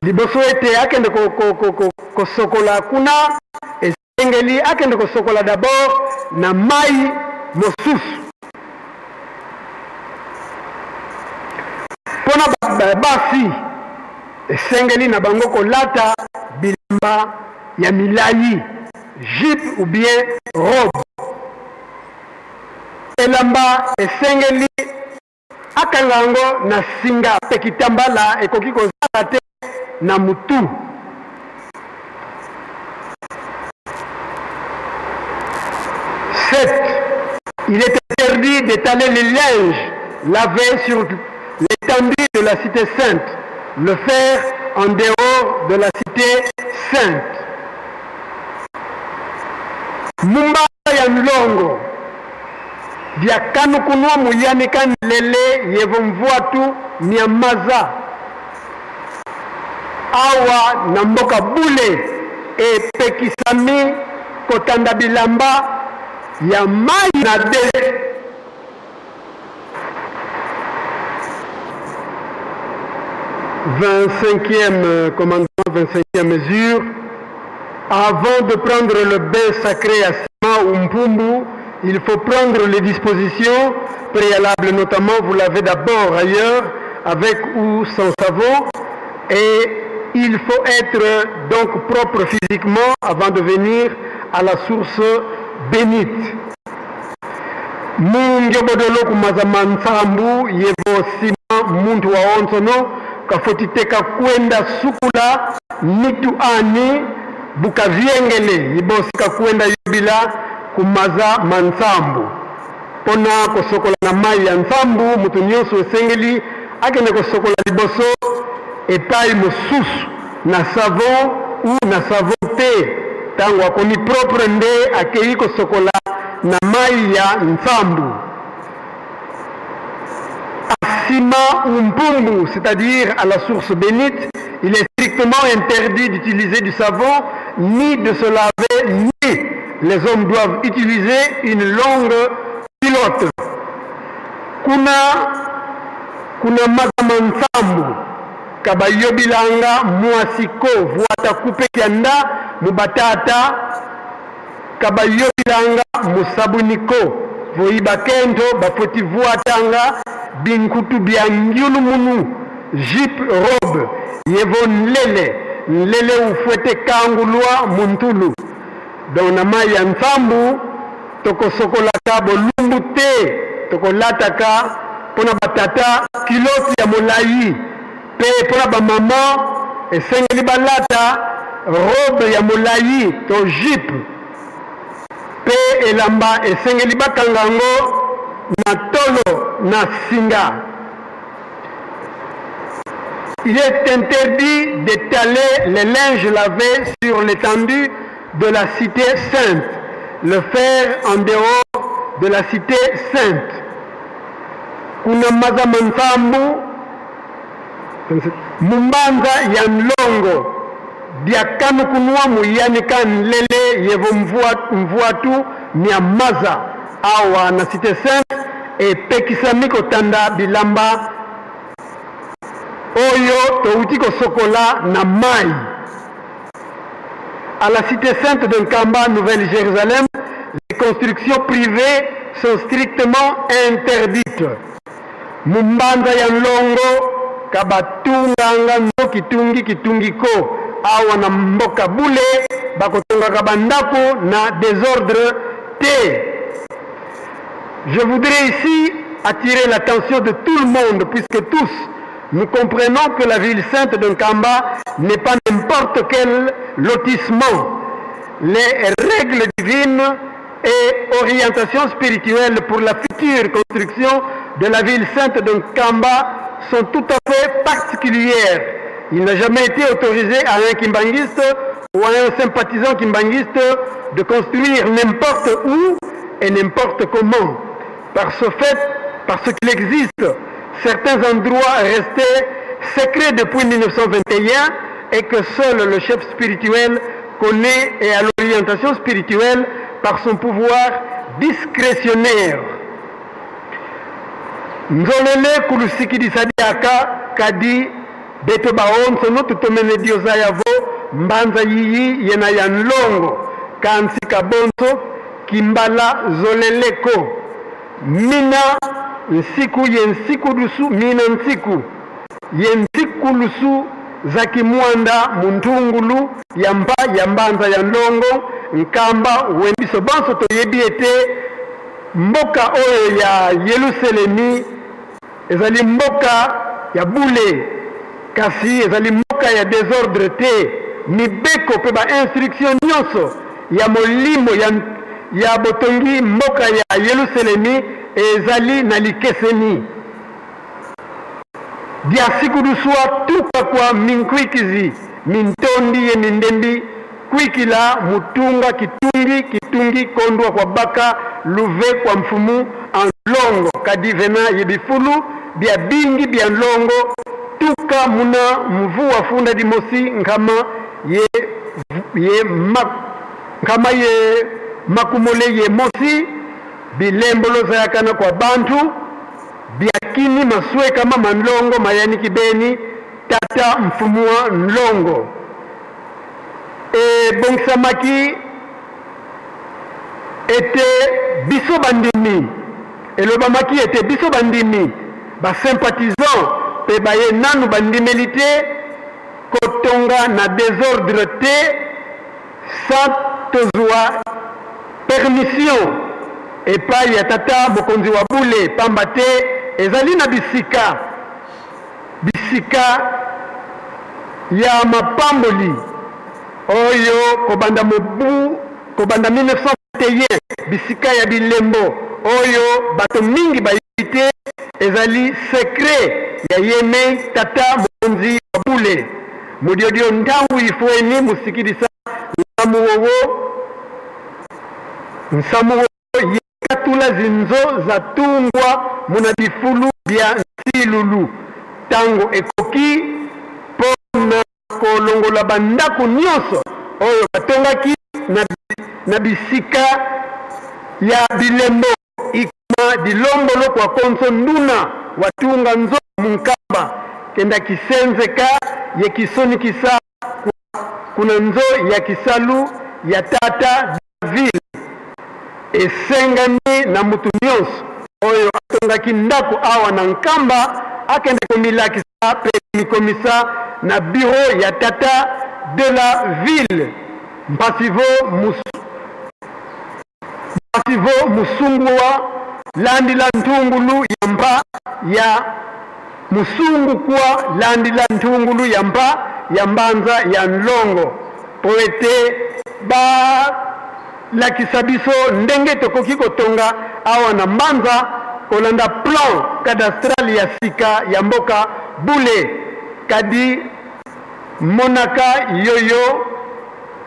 B: liboso ete akende kosokola kuna, esengeli akende kosokola d'abord na mai mosusu. Mpona basi esengeli na bango kolata bilamba ya milai, jupe ou bien robe. Elamba esengeli Akanga yango na singa pe kitambala ekoki kozala te na mutu. 7, Il est interdit d'étaler le linge lavé sur l'étendue de la cité sainte, le faire en dehors de la cité sainte. Mumba ya nlongo dia kanukunua muyanika nlele yevo mvuatu mia maza awa na mboka bule epekisami kotanda bilamba ya mayi na de. 25e commandement, 25e mesure, avant de prendre le bain sacré à Sima ou Mpumbu, il faut prendre les dispositions préalables, notamment vous l'avez d'abord ailleurs, avec ou sans savon, et il faut être donc propre physiquement avant de venir à la source bénite. Mungyobodolo kumaza mantsambu yevo sima muntu wa onsono kafotiteka kwenda sukula mitu ani bukaviengele ibosi kakwenda yobila kumaza mantsambu pona kosokola na mai ya ntsambu mutu nyonso esengeli akende kosokola liboso epai mosusu na savon ou na savon te ntango akomi propre nde akei kosokola na mai ya ntsambu. À Sima ou Mpumbu, c'est-à-dire à la source bénite, il est strictement interdit d'utiliser du savon, ni de se laver, ni les hommes doivent utiliser une longue culotte. Kuna kuna maza mantsambu kabayobilanga mwasiko vuata kupe kianda mubatata kabayobilanga musabuniko voyiba kento bafoti vuatanga binkutu bya ngiulu munu jupe robe yevo nlele nlele ufwete kangulwa muntulu donc na mai ya ntsambu tokosokolaka bolumbu te tokolataka mpona batata kiloti ya molai pe mpona bamama esengeli balata robe ya molai to jupe pe elamba esengeli bakanga yango na tolo na singa. Il est interdit d'étaler les linges lavés sur l'étendue de la cité sainte, le faire en dehors de la cité sainte. Kuna maza mantsambu mumbanza ya nlongo diakanukunua muyanika nlele yevo mvuatu mia maza awa na cité sainte epekisami kotanda bilamba oyo touti kosokola na mai. À la cité sainte de Nkamba, Nouvelle-Jérusalem, les constructions privées sont strictement interdites. Mumbanza ya nlongo kabatunganga ndo kitungi kitungiko awa na mboka bule bakotongaka bandako na désordre te. Je voudrais ici attirer l'attention de tout le monde, puisque tous nous comprenons que la ville sainte de Nkamba n'est pas n'importe quel lotissement. Les règles divines et orientations spirituelles pour la future construction de la ville sainte de Nkamba sont tout à fait particulières. Il n'a jamais été autorisé à un kimbanguiste ou à un sympathisant kimbanguiste de construire n'importe où et n'importe comment. Par ce fait, parce qu'il existe certains endroits restés secrets depuis 1921 et que seul le chef spirituel connaît et a l'orientation spirituelle par son pouvoir discrétionnaire. Nzolele kulusikidisadiaka kadi beto baonso no tutomene dioza yavo mbanza yiyi yena ya nlongo kansi kabonso kimbala zoleleko mina nsiku ye nsiku dusu mina nsiku ye nsiku lusu za kimwanda muntungulu ya mba ya mbanza ya nlongo nkamba wembiso banso toyebi ete mboka oyo ya Yelusalemi Ezali mboka ya bule, kasi ezali mboka ya desordre te. Mibeko mpe ba instructions nionso ya molimo ya ya botongi mboka ya Yeluselemi ezali na likeseni. Diasikudusua tuka kua minkuikizi mintondi ye mindembi kuikila mutunga kitungi kitungi kondua kua baka luve kua mfumu a nlongo kadi vena ye bifulu bia bingi bia nlongo tuka muna mvua funda dimosi nkama ye ye nkama ye makumole ye mosi bilembo lozayakana kua bantu Biakini masuekama ma nlongo mayaniki beni tata mfumua nlongo ebongisamaki ete biso bandimi elobamaki ete biso bandimi ba sympathisants mpe baye nanu bandimeli te kotonga na desordre te sans tozua permission epayi ya tata mokonzi wa bule, pamba te ezali na bisika bisika ya mapamboli oyo kobanda mobu kobanda 1921, bisika ya bilembo oyo bato mingi bayebi te, ezali secret ya yemei tata mokonzi wa bule. Mudiodio ntangu ifueni musikilisa nsamu wowo nsamu wowo yekatula zinzo za tungwa muna bifulu bia nsilulu tango ekoki po na kolongola ba ndako nionso oyo batongaki na na bisika ya bilembo Ikuma dilombolo kua konso nduna wa tunga nzo munkamba kenda kisenze ka ye kisoni kisa kua kuna nzo ya kisalu ya tata de la ville. Esengami na mutu nionso oyo atongaki ndako awa na Nkamba akende komilakisa pe komikomisa na bureau ya tata de la ville Mpasivo Musu. Masivo musungu wa landila ntungulu ya mpa ya musungu kua landila ntungulu ya mpa ya mbanza ya nlongo po ete ba lakisa biso ndenge tokoki kotonga awa na mbanza kolanda plan cadastral ya sika ya mboka bule kadi monaka yoyo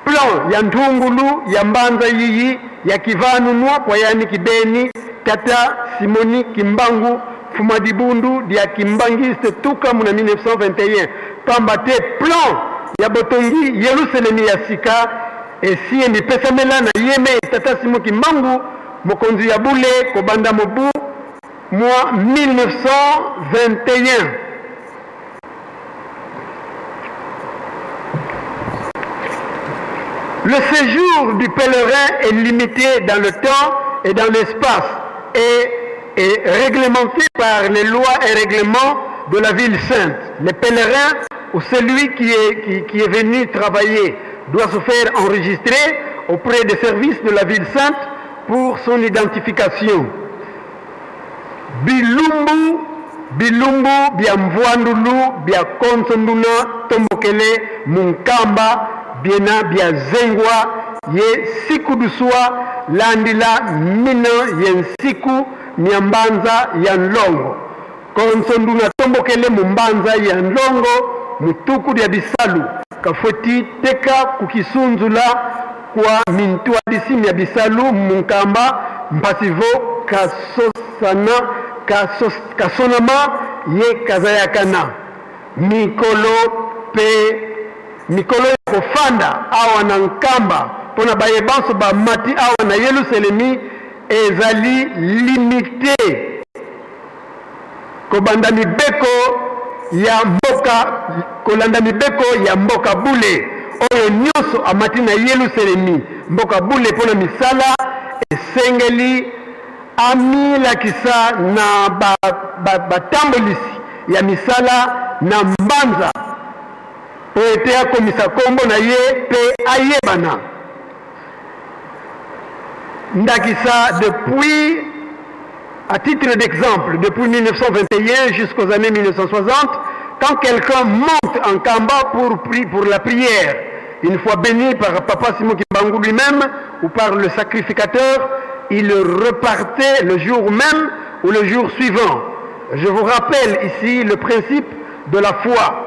B: Plan ya ntungulu ya mbanza yiyi ya kivanunua kwayani kibeni tata Simoni Kimbangu mfuma dibundu dia kimbangiste tuka muna 1921 pamba te plan ya botongi Yeluselemi ya sika esi emipesamela na yemei tata Simon Kimbangu mokonzi ya bule kobanda mobu mua 1921. Le séjour du pèlerin est limité dans le temps et dans l'espace et est réglementé par les lois et règlements de la ville sainte. Le pèlerin ou celui qui est, qui, qui est venu travailler doit se faire enregistrer auprès des services de la ville sainte pour son identification. Bilumbu, bilumbu bia mvuandulu bia konso nduna tombokele munkamba biena bia zengwa ye sikudusua landila mina ye nsiku mia mbanza ya nlongo. Konso nduna tombokele mu mbanza ya nlongo mutuku dia bisalu kafueti teka kukisunzula kua mintuadisi mia bisalu munkamba mpasivo kasosana kasos, kasonama ye kazayakana mikolo pe mikolo ya kofanda awa na nkamba mpo na baye banso bamati awa na Yelusalemi ezali limite. Kobanda mibeko ya mboka, kolanda mibeko ya mboka bule, oyo nyonso amati na Yelusalemi, mboka bule mpo na misala, esengeli amilakisa na ba, ba, batambolisi ya misala na mbanza mpo ete akomisa nkombo na ye mpe ayebana. Ndakisa, depuis. À titre d'exemple, depuis 1921 jusqu'aux années 1960, quand quelqu'un monte en Kamba pour, pour la prière, une fois béni par Papa Simon Kimbangu lui-même ou par le sacrificateur, il repartait le jour même ou le jour suivant. Je vous rappelle ici le principe de la foi.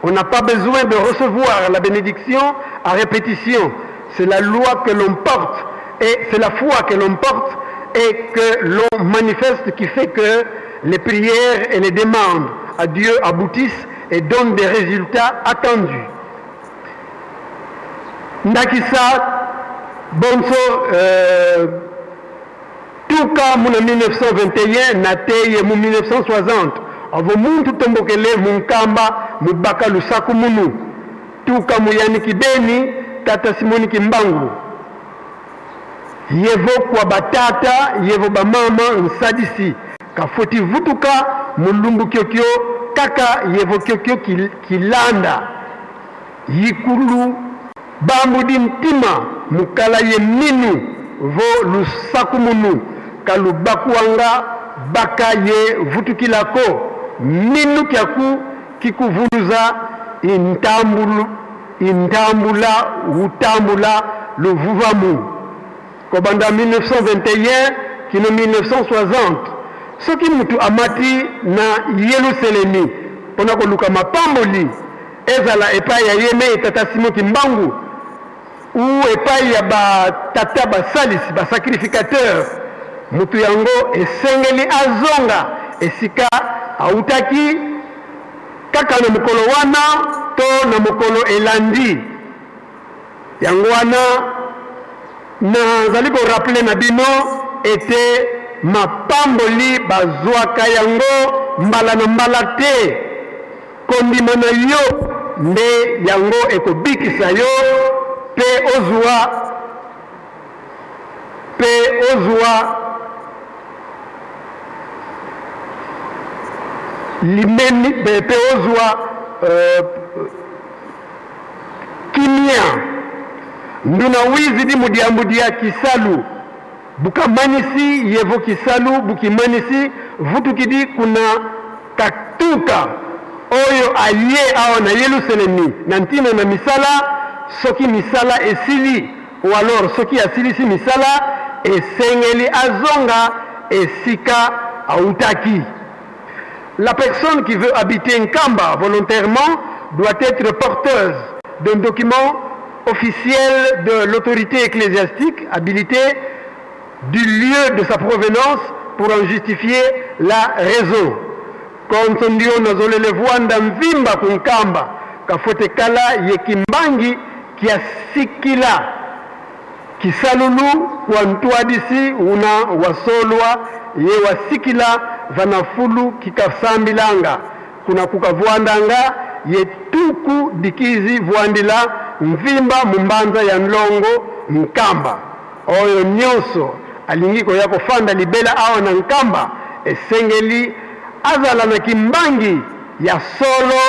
B: On n'a pas besoin de recevoir la bénédiction à répétition. C'est la loi que l'on porte et c'est la foi que l'on porte et que l'on manifeste qui fait que les prières et les demandes à Dieu aboutissent et donnent des résultats attendus. Ndakisa bonso euh, tuka muna 1921 na teye mu 1960 avo muntu tombokele munkamba mubaka lusaku munu tuka muyani kibeni tata Simoni Kimbangu yevo kwa batata yevo bamama nsadisi kafoti vutuka mulumbu kyokyo kaka yevo kyokyo kilanda yikulu bambudi ntima mukala ye minu vo lusaku munu kalubakuanga baka ye vutukilako minu kyaku kikuvuluza intambulu intambula utambula luvuvamu kobanda 1921 kino 1960 soki mutu amati na Yelusalemi mpona koluka mapamboli ezala epai ya ye mei tata Simon Kimbangu ou epai ya batata basalisi basacrificateur, mutu yango esengeli azonga esika autaki kaka na mokolo wana to na mokolo elandi. Yango wana nazali ko rappeler na bino ete mapamboli bazwaka yango mbala na mbala te. Kondima na yo nde yango ekobikisa yo mpe ozwa mpe ozwa limemi mpe ozwa uh, kimia. Nduna wizi di mudiambu dia kisalu bukamanyisi yevo kisalu bukimanisi vutukidi kuna katuka oyo aye awa na Yelusalemi na ntina na misala soki misala esili ou alors soki asilisi misala esengeli azonga esika autaki. La personne qui veut habiter Nkamba volontairement doit être porteuse d'un document officiel de l'autorité ecclésiastique habilitée du lieu de sa provenance pour en justifier la raison. Konso ndio nazolele vwanda mvimba kunkamba kafote kala ye kimbangi kiasikila kisalulu kwa ntwadisi una wasolwa ye wasikila vanafulu kikasambilanga kuna kukavwandanga ye tuku dikizi vwandila mvimba mumbanza ya nlongo Nkamba. Oyo nyonso alingi koya kofanda libela awa na Nkamba esengeli azala na kimbangi ya solo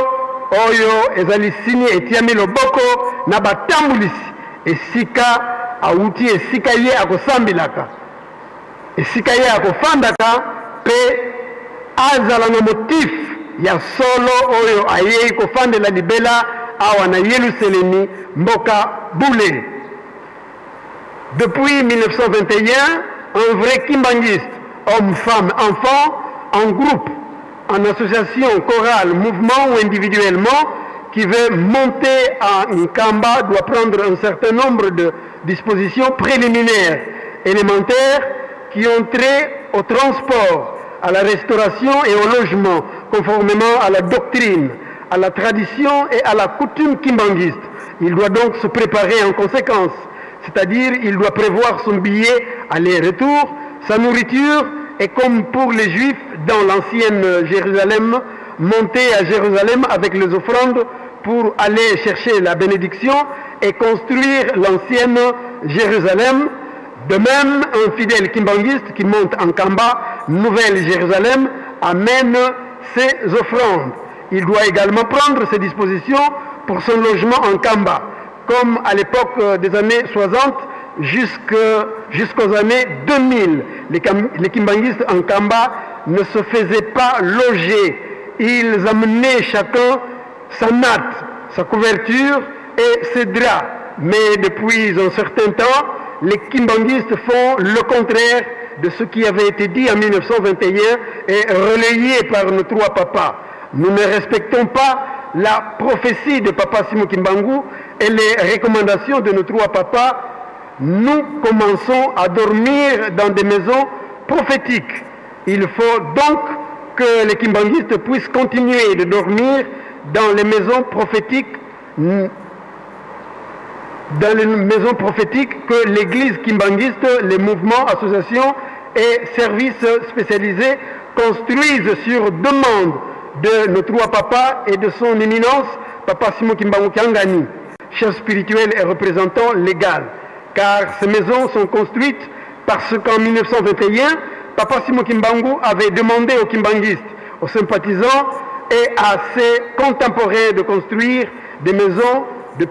B: oyo ezali sini etiami loboko na batambulisi esika awuti esika ye akosambilaka esika ye akofandaka mpe azala na motif ya solo oyo ayei kofandela libela awa na Yelusalemi mboka bule. Depuis 1921, un vrai kimbanguiste, homme, femme, enfant, en groupe, en association, chorale, mouvement ou individuellement, qui veut monter à Nkamba doit prendre un certain nombre de dispositions préliminaires, élémentaires, qui ont trait au transport, à la restauration et au logement, conformément à la doctrine, à la tradition et à la coutume kimbanguiste. Il doit donc se préparer en conséquence, c'est-à-dire il doit prévoir son billet aller-retour, sa nourriture, et comme pour les Juifs dans l'ancienne Jérusalem, monter à Jérusalem avec les offrandes pour aller chercher la bénédiction et construire l'ancienne Jérusalem. De même, un fidèle kimbanguiste qui monte en Kamba, Nouvelle Jérusalem, amène ses offrandes. Il doit également prendre ses dispositions pour son logement en Kamba. Comme à l'époque des années 60, Jusqu'aux années 2000, les kimbanguistes en Kamba ne se faisaient pas loger. Ils amenaient chacun sa natte, sa couverture et ses draps. Mais depuis un certain temps, les kimbanguistes font le contraire de ce qui avait été dit en 1921 et relayé par nos trois papas. Nous ne respectons pas la prophétie de Papa Simon Kimbangu et les recommandations de nos trois papas. Nous commençons à dormir dans des maisons prophétiques. Il faut donc que les kimbanguistes puissent continuer de dormir dans les maisons prophétiques, dans les maisons prophétiques que l'église kimbanguiste, les mouvements, associations et services spécialisés construisent sur demande de nos trois papas et de son éminence, Papa Simon Kimbangu Kiangani, chef spirituel et représentant légal. Car ces maisons sont construites parce qu'en 1921, Papa Simon Kimbangu avait demandé aux kimbanguistes, aux sympathisants et à ses contemporains de construire des maisons, de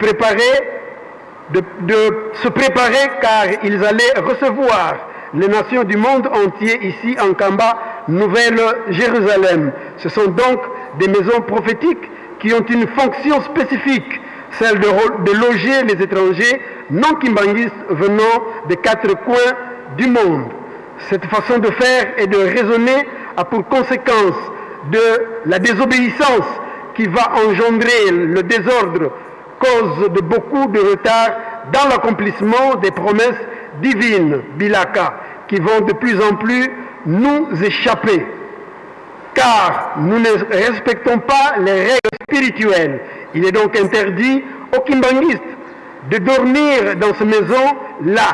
B: se préparer car ils allaient recevoir les nations du monde entier ici en Kamba, Nouvelle-Jérusalem. Ce sont donc des maisons prophétiques qui ont une fonction spécifique, celle de loger les étrangers non kimbanguistes venant des quatre coins du monde. Cette façon de faire et de raisonner a pour conséquence de la désobéissance qui va engendrer le désordre, cause de beaucoup de retard dans l'accomplissement des promesses divines, Bilaka, qui vont de plus en plus nous échapper. Car nous ne respectons pas les règles spirituelles. Il est donc interdit aux kimbanguistes de dormir dans ces maisons-là.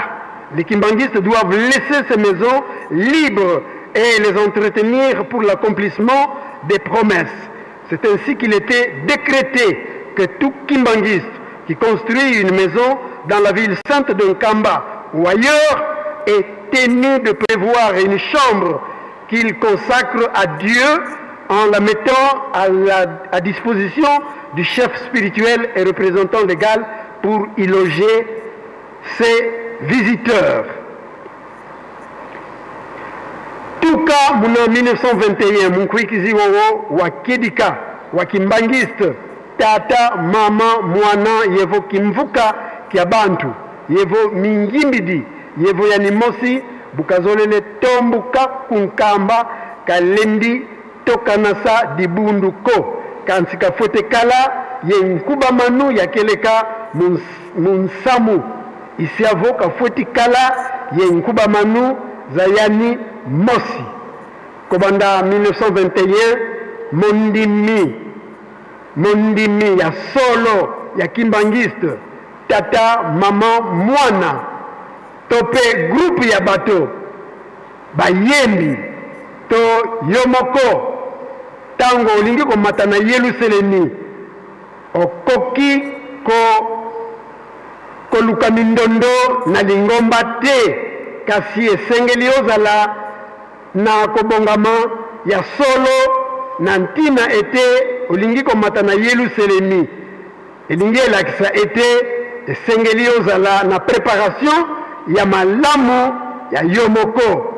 B: Les kimbanguistes doivent laisser ces maisons libres et les entretenir pour l'accomplissement des promesses. C'est ainsi qu'il était décrété que tout kimbanguiste qui construit une maison dans la ville sainte de Nkamba ou ailleurs est tenu de prévoir une chambre qu'il consacre à Dieu en la mettant à disposition du chef spirituel et représentant légal pour y loger ses visiteurs. Tuka muna 1921 munkwikizi wowo wa Kedika wa kimbangiste tata mama mwana yevo kimvuka kya bantu yevo mingimbidi yevo ya nimosi bukazolele tombuka kunkamba kalendi tokanasa dibundu ko kansika fote kala ye nkuba manu ya keleka munsamu isiavo kafueti kala ye nkuba manu zayani mosi. Kobanda 1921 mondimi ya solo ya kimbangiste tata mama mwana tope groupe ya bato bayembi to yomoko tango olingi komata na Yelusalemi okoki koluka mindondo na lingomba te, kasi esengeli ozala na kobongama ya solo na ntina ete olingi komata na Yelusalemi. Elingi elakisa ete esengeli ozala na préparation ya malamu ya yo moko.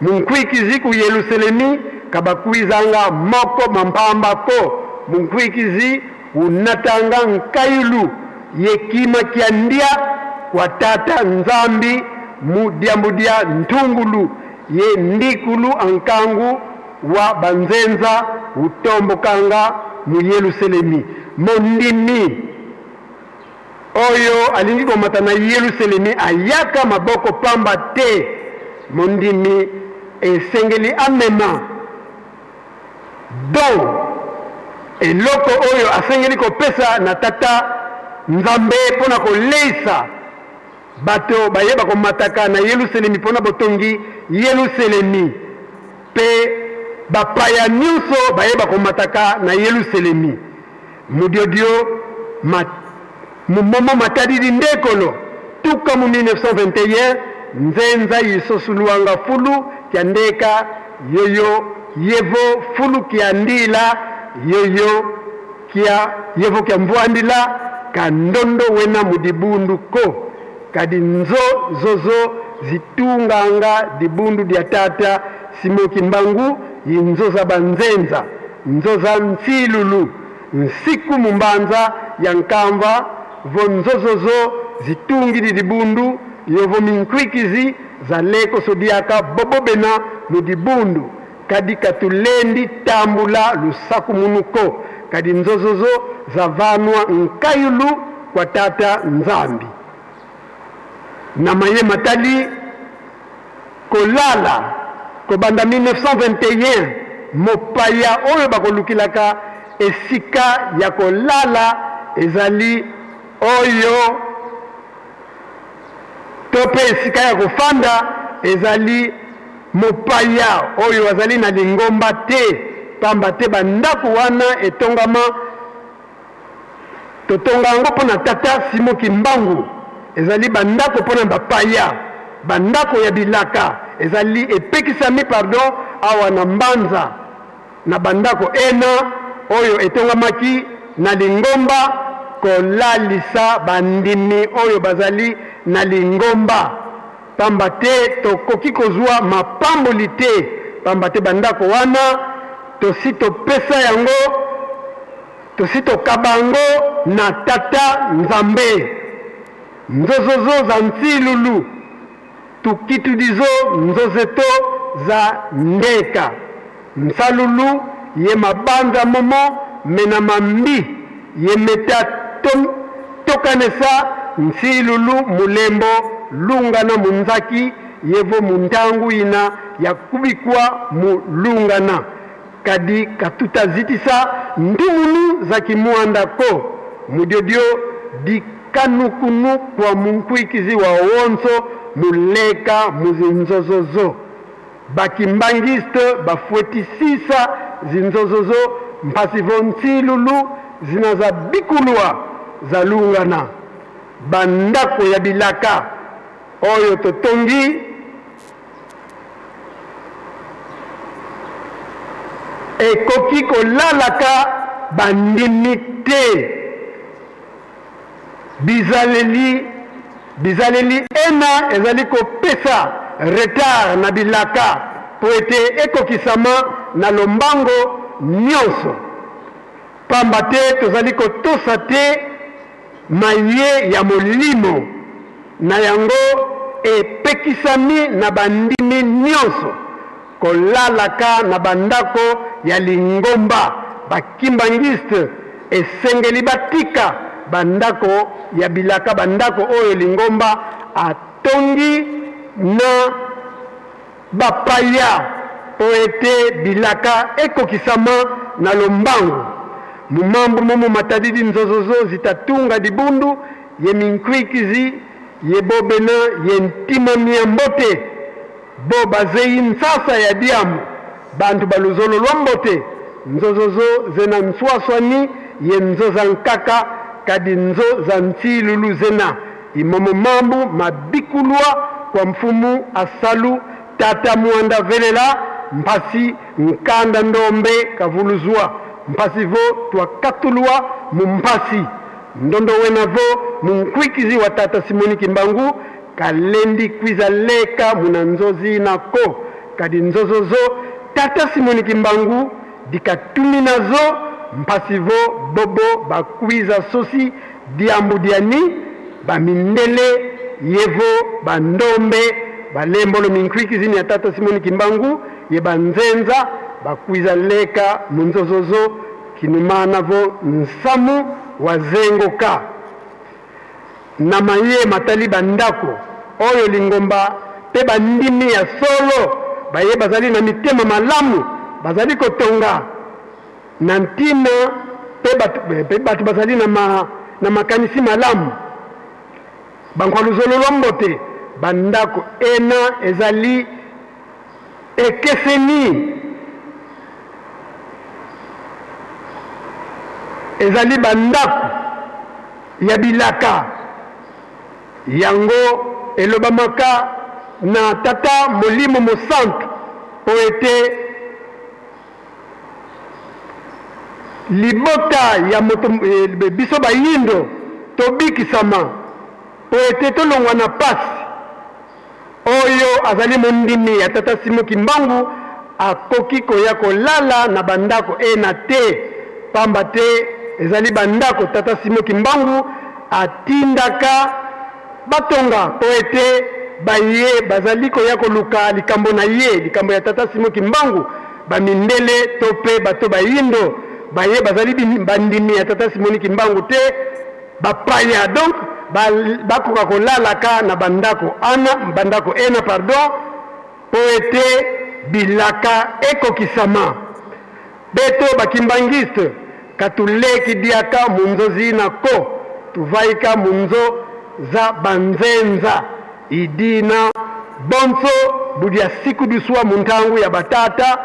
B: Munkwikizi ku Yelusalemi kabakwizanga moko mampamba ko munkwikizi unatanga nkailu yekima kya ndia kwa tata nzambi mu diambudia ntungulu ye ndikulu ankangu wa banzenza utombokanga mu Yelusalemi. Mondimi oyo alingi komata na Yelusalemi ayaka maboko pamba te. Mondimi esengeli amema don eloko oyo asengeli kopesa na tata nzambe mpona koleisa bato bayeba komataka na Yelusalemi mpona botongi Yelusalemi, pe bapaya nyonso bayeba komataka na Yelusalemi. Mudiodio mumomo matadidi ndekolo tuka mu 1921 nzenza yisosuluanga fulu kya ndeka yoyo yevo fulu kya ndila yoyo kya yevo kya mvwandila kandondo wena mudibundu ko. Kadi nzo zozo zitunganga dibundu dia tata Simon Kimbangu yi nzo za banzenza, nzo za ntsilulu, nsiku mu mbanza ya nkamva vo nzo zozo zitungidi dibundu yovo minkuikizi za leko sodiaka bobobena mu dibundu kadi katulendi tambula lusaku munuko kadi nzozozo za vanwa nkayulu kwa tata Nzambi. Na maye matali kolala kobanda 1921 mopaya oyo bakolukilaka esika ya kolala ezali oyo to mpe esika ya kofanda ezali mopaya oyo azali na lingomba te, pamba te bandako wana etongama, totonga yango mpo na tata Simon Kimbangu, ezali bandako mpo na bapaya, bandako ya bilaka ezali epekisami pardon awa na Mbanza. Na bandako ena oyo etongamaki na lingomba kolalisa bandimi oyo bazali na lingomba, pamba te tokoki kozua mapamboli te, pamba te bandako wana tosi topesa yango, tosi tokaba yango na Tata Nzambe. Nzozozo za ntsilulu. Tukitudizo nzozeto za ndeka nsalulu ye mabanza momo mena mambi ye meta to, tokanesa nsilulu mulembo lungana munzaki yevo muntangu ina ya kubikwa mu lungana kadi katutazitisa ndumunu za kimuanda ko mudiodio dikanukunu kwa munkuikizi wa wonso muleka muzinzozozo bakimbangiste bafuetisisa zinzozozo mpasi vontsilulu zina za bikulwa za lungana bandako ya bilaka oyo totongi Ekoki kolalaka bandimi te. Bizaleli bizaleli ena ezali kopesa retard na bilaka mpo ete ekokisama na lombango nionso. Pamba te tozali kotosa te maye ya molimo, na yango epekisami na bandimi nionso kolalaka na ba ndako ya lingomba. Ba kimbanguistes esengeli batika ba ndako ya bilaka, ba ndako oyo lingomba atongi na Bapaya, mpo ete bilaka ekokisama na lombangu. Mumambu momo matadidi nzozozo zitatunga dibundu ye minkuikizi ye bobena ye ntima mia mbote bo bazeyi nsasa ya diamu bantu ba luzolo lwa mbote nzozozo zena nswaswani ye nzoza nkaka kadi nzo za ntsilulu zena Imomo mambu mabikulwa kwa mfumu asalu tata muanda velela mpasi nkanda ndombe kavuluzwa mpasi vo twakatulwa mu mpasi ndondo wena vo mu nkuikizi wa tata Simoni Kimbangu kalendi kwiza leka muna nzozi na ko kadi nzozo zo tata Simoni Kimbangu dikatumina zo mpasi vo bobo bakwiza sosi Diambu diani ba mindele yevo ba ndombe ba lembolo minkuikizi ya tata Simoni Kimbangu ye ba nzenza ba kwiza leka munzozozo kinumana vo nsamu wa zengoka na maye matali ba ndako oyo lingomba pe ba ndimi ya solo baye bazali na mitema malamu bazali kotonga Na ntina mpe bato, mpe bato bazali na, ma, na makanisi malamu. Bankwaluzolo lwa mbote bandako ena ezali ekeseni. Ezali bandako ya bilaka. Yango elobamaka na Tata Molimo Mosantu mpo ete Libota ya moto, biso bayindo tobikisama mpo. Mpo ete tolongwa na pasi. Oyo azali mondimi ya Tata Simon Kimbangu akoki koya kolala na ba ndako ena te, pamba te ezali ba ndako Tata Simon Kimbangu atindaka batonga mpo ete baye bazali koya koluka likambo na ye, likambo ya Tata Simon Kimbangu, ba mindele to mpe bato bayindo baye bazali bandimi ya Tata Simoni Kimbangu te, Bapaya donc bakoka kolalaka na bandako ana, bandako ena pardon, po ete bilaka ekokisama. Beto ba kimbanguiste katuleki diaka munzo zina ko tuvaika munzo za banzenza idina bonso budia siku dusua muntangu ya batata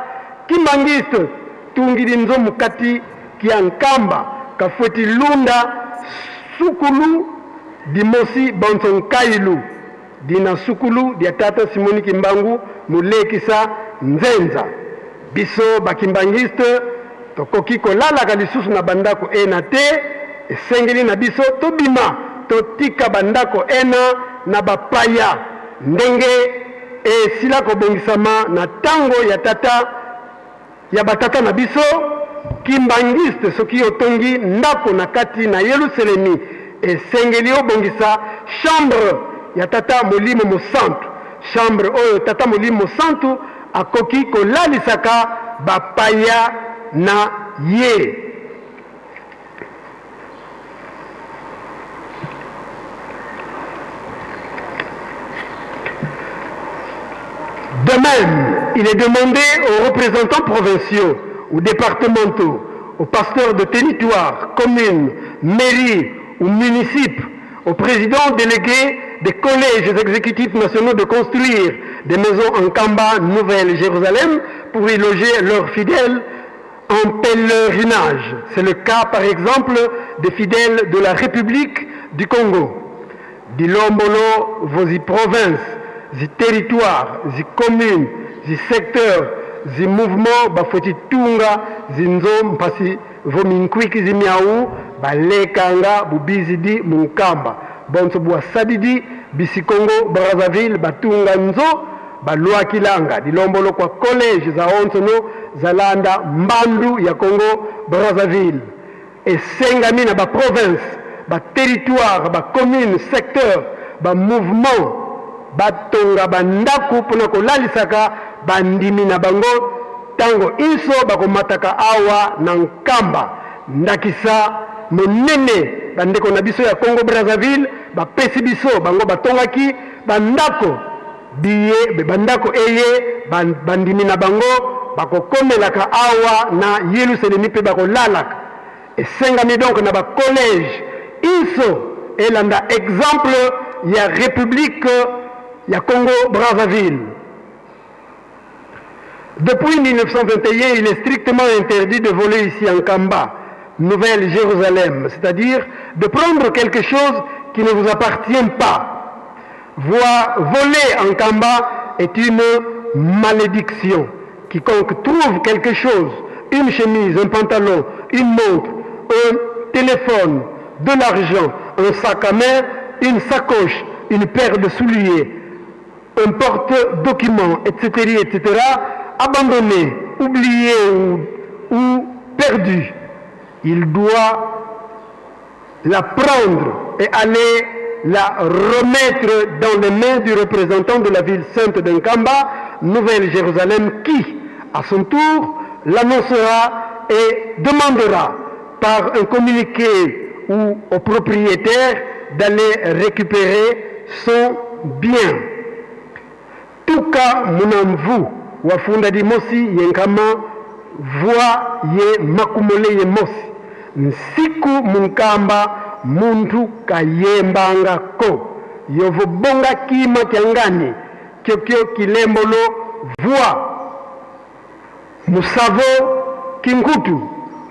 B: kimbanguiste tungidi nzo mukati kia Nkamba, Kafueti Lunda, Sukulu, Dimosi Bonso Nkailu, Dina Sukulu dia Tata Simoni Kimbangu Mulekisa Nzenza. Biso ba kimbanguiste tokoki kolalaka lisusu na bandako ena te, esengeli na biso tobima totika bandako ena na bapaya ndenge esila kobongisama na tango ya Tata ya ba tata na biso kimbanguiste soki otongi ndako na kati na yeluselemi esengeli obongisa chambre ya tata molimo mosantu chambre oyo tata molimo mosantu akoki kolalisaka bapaya na ye. De même, il est demandé aux représentants provinciaux ou départementaux, aux pasteurs de territoire, communes, mairies ou municipes, aux présidents délégués des collèges exécutifs nationaux de construire des maisons en Kamba, Nouvelle-Jérusalem, pour y loger leurs fidèles en pèlerinage. C'est le cas, par exemple, des fidèles de la République du Congo. Dilombolo, vos provinces, zi territoires, zi communes, zi secteurs, zi mouvements, bafoti tunga, zi nzo mpasi vominkwiki zi miau, balekanga, bubizidi, munkamba. Bonso bua sadidi, bisikongo, Brazzaville, batunga nzo, baluakilanga, dilombolo kwa collège za onsono, zalanda mbandu ya Congo, Brazzaville. Esengami na ba province, ba territoire, ba commune, secteur, ba mouvement, batonga bandaku mpona kolalisaka bandimi na bango tango inso bakomataka awa na Nkamba. Ndakisa monene bandeko na biso ya Congo Brazzaville bapesi biso, bango batongaki bandako biye bandako eye bandimi na bango bakokomelaka awa na Yelusalemi mpe bakolalaka. Esengami donc na ba collège inso elanda exemple ya République ya Congo Brazzaville. Depuis 1921, il est strictement interdit de voler ici en Kamba, Nouvelle-Jérusalem, c'est-à-dire de prendre quelque chose qui ne vous appartient pas. Voir voler en Kamba est une malédiction. Quiconque trouve quelque chose, une chemise, un pantalon, une montre, un téléphone, de l'argent, un sac à main, une sacoche, une paire de souliers, un porte-document, etc., etc., abandonné, oublié ou perdu, il doit la prendre et aller la remettre dans les mains du représentant de la ville sainte de Nkamba, Nouvelle-Jérusalem, qui, à son tour, l'annoncera et demandera par un communiqué ou au propriétaire d'aller récupérer son bien. Tuka munamvu wafunda dimosi yenkama voix ye makumole ye mosi nsiku munkamba muntu kayembanga ko yovobonga kima kyangani kyokyo kilembolo voix musavo kinkutu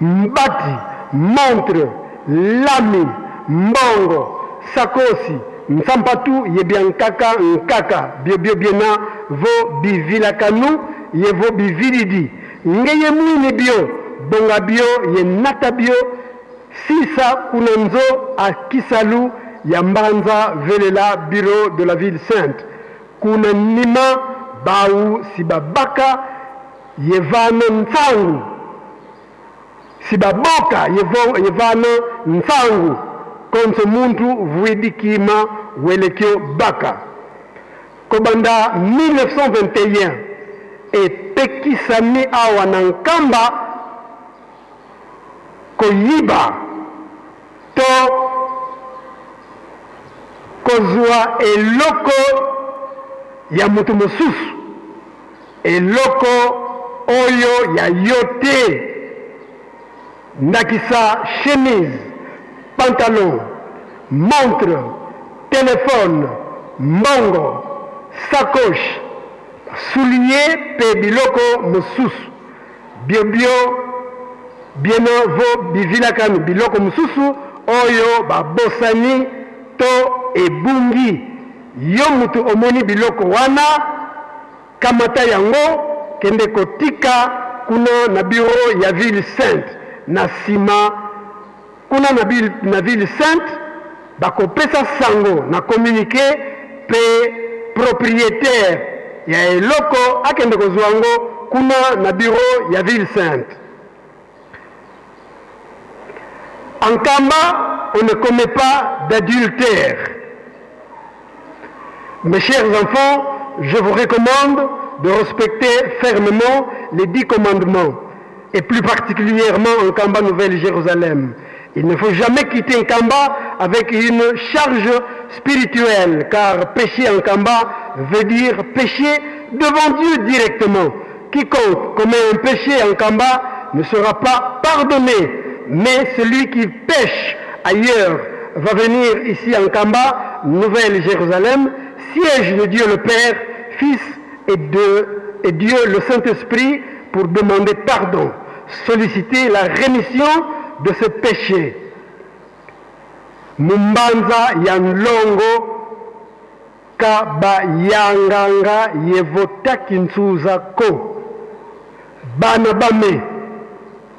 B: mbati montre lami mbongo sakosi nsampatu yebiankaka nkaka biobio biena vo bivilakanu ye vo bivilidi ngeye mwini bio bonga bio ye nata bio sisa kunanzo akisalu ya Mbanza Velela bureau de la ville sainte kuna nima bau si babaka yevana ntsangu si baboka yevana ntsangu konso muntu vuidi kima welekio baka. Kobanda 1921 epekisami awa na Nkamba koyiba to kozwa eloko ya moto mosusu, eloko oyo ya yo te, ndakisa chemise, pantalon, montre, telephone, mbongo, sacoche, soulier pe biloko mosusu. Biobio bieno vo bivilakanu biloko mosusu oyo babosani to ebungi. Yo mutu omoni biloko wana, kamata yango kende kotika kuna na bureau ya ville sainte. Na sima kuna na ville sainte bakopesa sango na communique pe proprietaire ya eloko akende kozwa yango kuna na bureau ya ville sainte. En Nkamba, on ne commet pas d'adultère. Mes chers enfants, je vous recommande de respecter fermement les 10 commandements, et plus particulièrement Nkamba Nouvelle-Jérusalem. Il ne faut jamais quitter Nkamba avec une charge spirituelle, car pécher en Nkamba veut dire pécher devant Dieu directement. Quiconque commet un péché en Nkamba ne sera pas pardonné, mais celui qui pèche ailleurs va venir ici en Nkamba, Nouvelle-Jérusalem, siège de Dieu le Père, Fils et Dieu le Saint-Esprit, pour demander pardon, solliciter la rémission de ce péché. Mumbanza ya Nlongo Kabayanganga yevotaki nsuza ko bana bame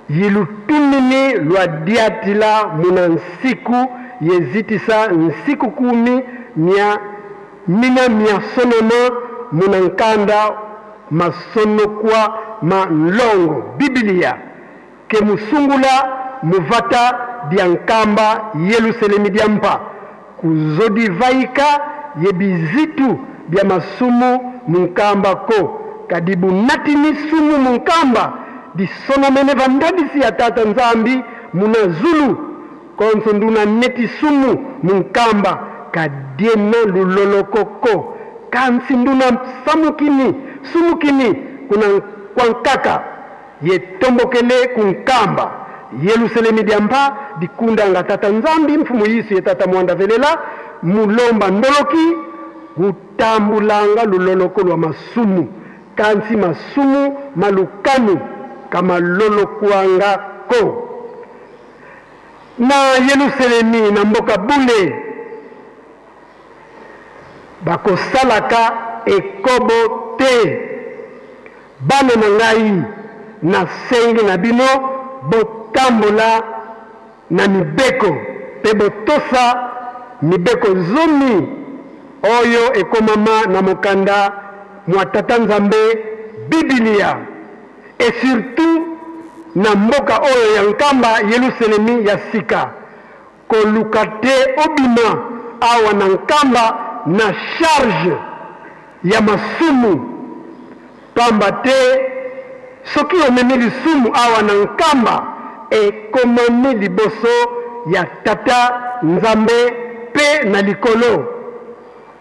B: yilutumini lwa diatila muna nsiku yezitisa nsiku kumi mia mina mia sonoma muna nkanda masonokwa ma nlongo Biblia ke musungula muvata dia Nkamba Yelusalemi dia mpa kuzodivaika ye bizitu bia masumu munkamba ko kadi bunatini sumu munkamba disonomene vandadisi ya tata Nzambi muna zulu konso nduna neti sumu munkamba kadiena lulolokoko kansi nduna samukini sumukini kuna kwankaka yetombokele kunkamba Yelusalemi diamba dikundanga tata Nzambi mfumu Yesu ye tata mwanda velela mulomba ndoloki kutambulanga luloloko lwa masumu kansi masumu malukanu kamalolokwanga ko na Yelusalemi na mboka bule bakosalaka ekobo te. Bana na ngai, nasengi na bino botambola na mibeko mpe botosa mibeko zomi oyo ekomama na mokanda mwa Tata Nzambe Bibilia, et surtout na mboka oyo ya Nkamba Yelusalemi ya sika. Koluka te obima awa na Nkamba na charge ya masumu, pamba te soki omemi lisumu awa na Nkamba ekomami liboso ya Tata Nzambe pe na likolo.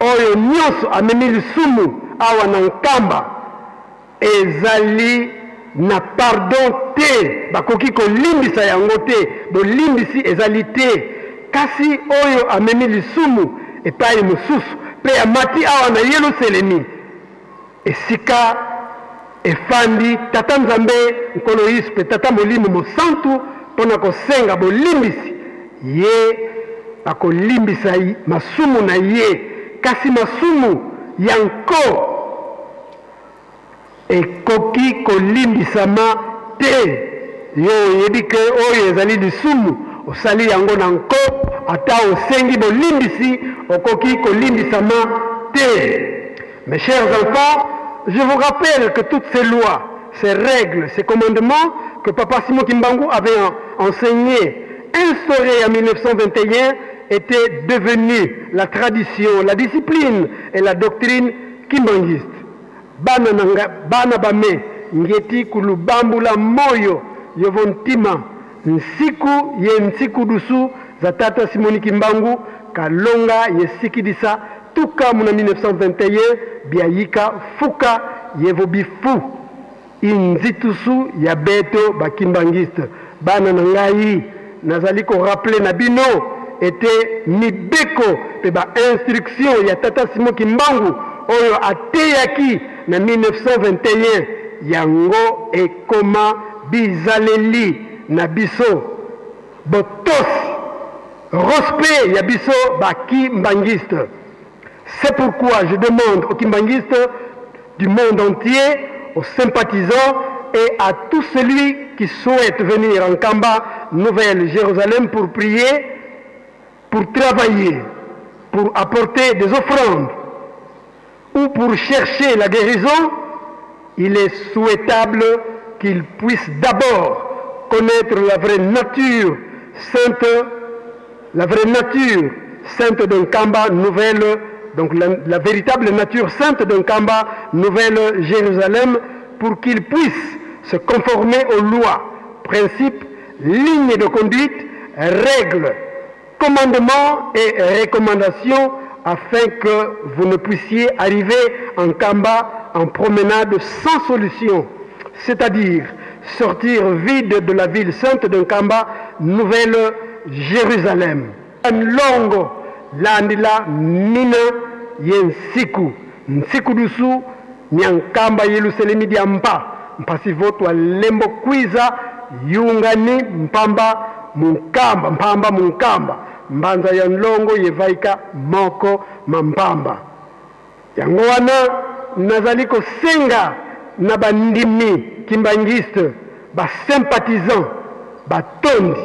B: Oyo nionso amemi lisumu awa na Nkamba ezali na pardon te, bakoki kolimbisa yango te, bolimbisi ezali te. Kasi oyo amemi lisumu epai mosusu pe amati awa na Yelusalemi, esika efandi Tata Nzambe, Nkolo Yesu pe Tata Molimo Mosantu, mpo na kosenga bolimbisi, ye bakolimbisa masumu na ye, kasi masumu ya nko ekoki kolimbisama te. Yo oyebi ke oyo ezali lisumu, osali yango na nko. Ata osengi bolimbisi, okoki kolimbisama te. Mes chers enfants, je vous rappelle que toutes ces lois, ces règles, ces commandements que Papa Simon Kimbangu avait enseignés, instaurés en 1921, étaient devenus la tradition, la discipline et la doctrine kimbanguiste. Bana nanga, bana bame, ngeti kulubambula moyo yovontima nsiku ye nsiku dusu za tata Simoni Kimbangu kalonga ye sikidisa tuka muna 1921 biayika fuka yevo bifu inzitusu ya beto bakimbangiste. Bana na ngai nazali ko rappeler na bino ete mibeko pe ba instruction ya tata Simon Kimbangu oyo ateyaki na 1921 yango ekoma bizaleli na biso, botosi, respect ya biso ba kimbangiste. C'est pourquoi je demande aux kimbanguistes du monde entier, aux sympathisants et à tout celui qui souhaite venir en Nkamba, Nouvelle-Jérusalem, pour prier, pour travailler, pour apporter des offrandes ou pour chercher la guérison, il est souhaitable qu'il puisse d'abord connaître la vraie nature sainte, la vraie nature sainte de Nkamba, nouvelle, donc la véritable nature sainte de Nkamba, Nouvelle-Jérusalem, pour qu'il puisse se conformer aux lois, principes, lignes de conduite, règles, commandements et recommandations afin que vous ne puissiez arriver en Nkamba en promenade sans solution, c'est-à-dire sortir vide de la ville sainte de Nkamba, Nouvelle-Jérusalem. Longo landila mina ye nsiku nsiku dusu nyankamba Yerusalemi diampa mpasi votwa lembo kwiza yungani mpamba munkamba mpamba munkamba mbanza ya nlongo yevaika moko mampamba. Yango wana nazali kosenga na bandimi kimbangiste, ba sympathisants, batondi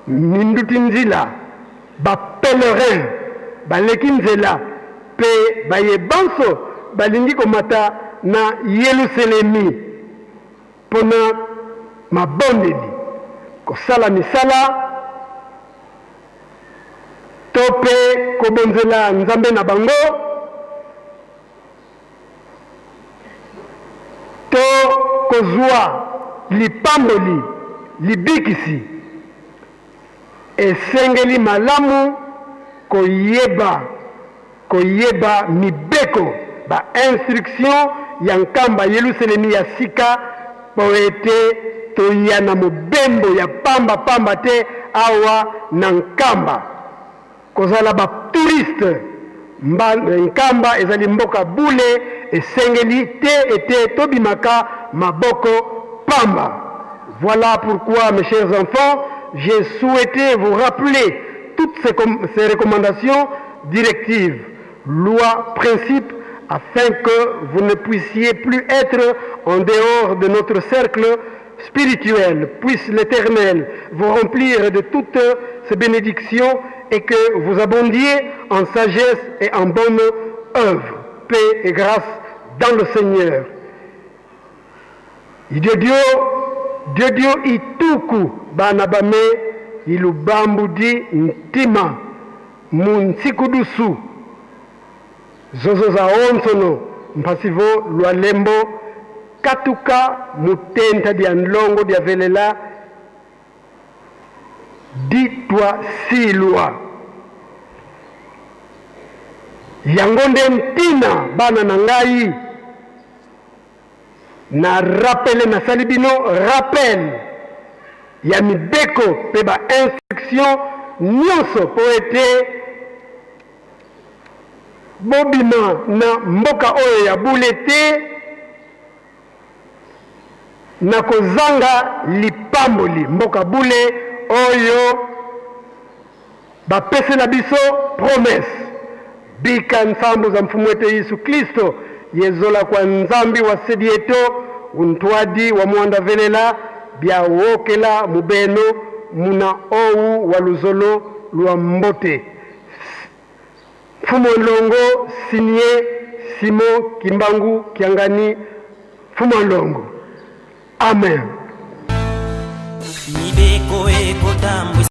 B: minduti nzila, ba pèlerin, baleki nzela pe baye banso balingi komata na Yelusalemi mpona mabondeli, kosala misala to pe kobonzela Nzambe na bango to kozwa lipamboli libikisi, esengeli malamu koyeba mibeko, ba instruction ya Nkamba Yelusalemi ya sika, po ete toya na mobembo ya pamba pamba te awa na Nkamba. Kozala ba touriste Nkamba ezali mboka bule, esengeli te ete tobimaka maboko pamba. Voilà pourquoi, mes chers enfants, j'ai souhaité vous rappeler toutes ces recommandations, directives, lois, principes, afin que vous ne puissiez plus être en dehors de notre cercle spirituel. Puisse l'Éternel vous remplir de toutes ses bénédictions et que vous abondiez en sagesse et en bonne œuvre. Paix et grâce dans le Seigneur. Idiodio, Diodio ituku bana bame ilubambudi ntima muntsikudusu zozo za onsono mpasivo lwalembo katuka mutenta dia nlongo dia velela ditwa silwa. Yango nde ntina bana na ngai na rappele, nasali bino rappel ya mibeko pe ba instruction nyonso po ete bobima na mboka oyo ya bule te na kozanga lipamboli. Mboka bule oyo bapesela biso promesse bika nsambo za mfumu ete Yesu Kristo yezola kwa nzambi wa sedieto untwadi wa mwanda velela bya wokela mubeno muna owu wa luzolo lwa mbote. Mfumu Longo signé Simon Kimbangu Kiangani Mfumu Longo. Amen.
A: Mibeko ekotambwisa.